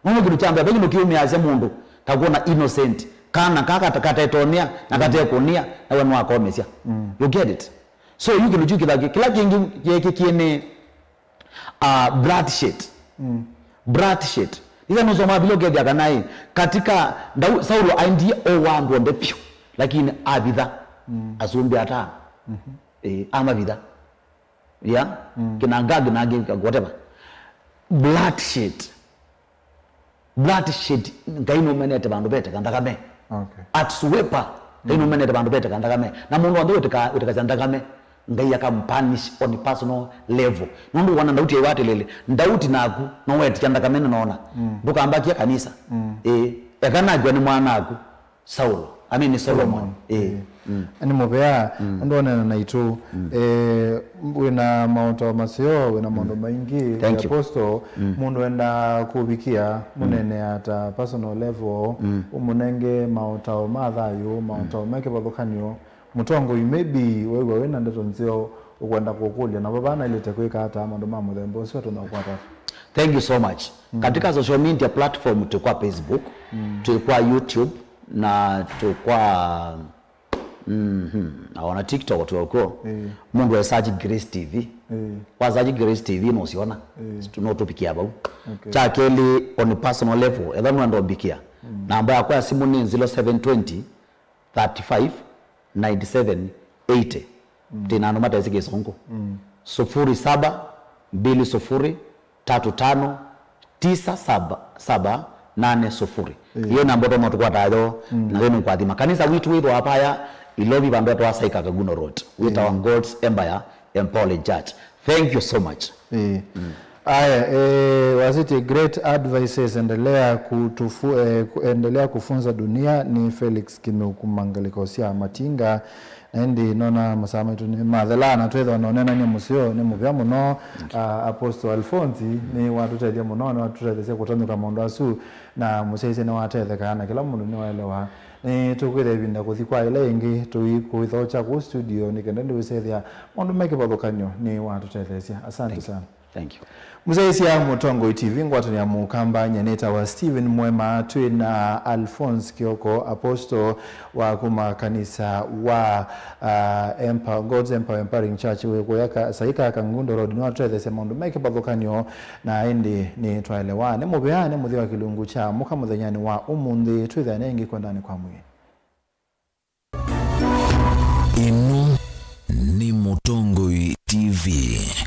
Nũndũ kĩndũ kya mbee, ve kĩndũ kĩũmĩasya mũndũ, ta kwona innocent. Kana kaka ta-, katetonea, na, mm, katekũnĩa, nawe nwakomesya. Mm. You get it? So, yu kĩndũ kyu kĩtha kĩ-, kĩla kĩngĩ kĩekĩkie nĩ, ah, bloodshed. Mm. Bloodshed. Ĩla nũsoma Biblia ũkethĩa kana ĩ, katika Dau-, Saulo aendie owa andũ onthe vyũ, lakini avitha, mm, asumbĩ atano. Mhm. Ĩĩ, amavitha. Yeah? Mm. Kĩnanga, kĩnanga, whatever. Bloodshed. Bloodshed, Ngai nũmenete vandũ veteka nthakame. Okay. At Suepa, Ngai, mm, nũmenete vandũ veteka nthakame. Na mũndũ onthe wĩtĩka-, wĩtĩkasya nthakame, Ngai akampunish on personal level. Nũndũ wona Ndauti aiwa atĩlĩlĩ, Ndauti naku, no wetia nthakame nĩnoona. Ndũkambakie kanisa. Ĩĩ, eka nakw'a nĩ mwanaku, Saulo. I mean, Solomon. Ĩĩ. Nĩ mũvea, ũndũ onena naitũ. Eh, wĩna maũtao maseo, wĩna maũndũ maingĩ. Thank you. Apostle, mũndũ enda kũvikĩa, mũnene ata personal level, ũmũnenge maũtao ma thayũ, maũtao me kĩvathũkany'o, Mũtongoi, maybe waigua wĩna ndeto nzeo ũkwenda kũkũlya, na vava naĩlĩte kwĩka ata maũndũ ma mũthemba ũsu atũna ũkwata ata? Thank you so much. Katika social media platform, twĩ kwa Facebook, twĩ kwa YouTube, na twĩ kwa, mhm, na ona TikTok twĩ kw'o. Mũndũ e search Grace T V. Wa search Grace T V nũsiona. Nũtũvikĩa vau. Okay. Kya kelĩ, on personal level, etha nũenda ũmbikia. Namba yakwa ya simũ nĩ zero seven twenty, thirty-five, ninety-seven, eighty. Tĩna andũ matesĩ Kĩsũngũ. Sufuri saba, mbili sufuri, tatu tano, tisa saba, saba, nane sufuri. Iyo namba ũtonya ũtũkwata yo, na yo nĩkwathima. Kanisa witũ wĩthwa apaya, Ilovi vandũ etwa Saika Kaguno Road. Wĩtawa God's Empire Empowering Church. Thank you so much. Ĩĩ. Aya, eh, was it a great advices? Endelea kutufu, eh, ku- endelea kufunza dunia. Ni Felix Kimeu kuma ngalĩko sya Matinga. Na ĩndĩ nona masaa maitũ nĩ mathela na twĩthwa na ũnenany'a mũseo nĩ mũvea mũno. Ah, Apostle Alphonse nĩ watũtethya mũno, nĩ watũtethesya kũtonyũka maũndũ asu, na mũsyaisye nĩ watethekaa na kĩla mũndũ nĩ waelewa. Nĩ tũkwĩthĩa ĩvinda kũthi kwa ĩla ĩngĩ, tũikwĩthokya kũu studio nĩ kenda ndĩwĩsethĩa maũndũ me kĩvathũkany'o nĩ watũtetheesya. Asante sana. Thank you. Mũsyaisya Mũtongoi T V ngwatanĩa mũkamba, nyanĩta wa Stephen Mwema, twĩ na Alphonse Kioko, apostle wa kuma kanisa wa, uh, Empower, God's Empower Empowering Church, wĩ kũya ka- Saika Kangundo Road, nĩ watũtetheesya maũndũ me kĩvathũkany'o, na ĩndĩ nĩ twaelewa. Nĩ mũvea, nĩ mũthya wa kĩlungu kya mũka mũthenyanĩ wa ũmũnthĩ, twĩthĩane ĩngĩ kwendanĩ kwa mwĩĩ. Ĩno nĩ Mũtongoi T V.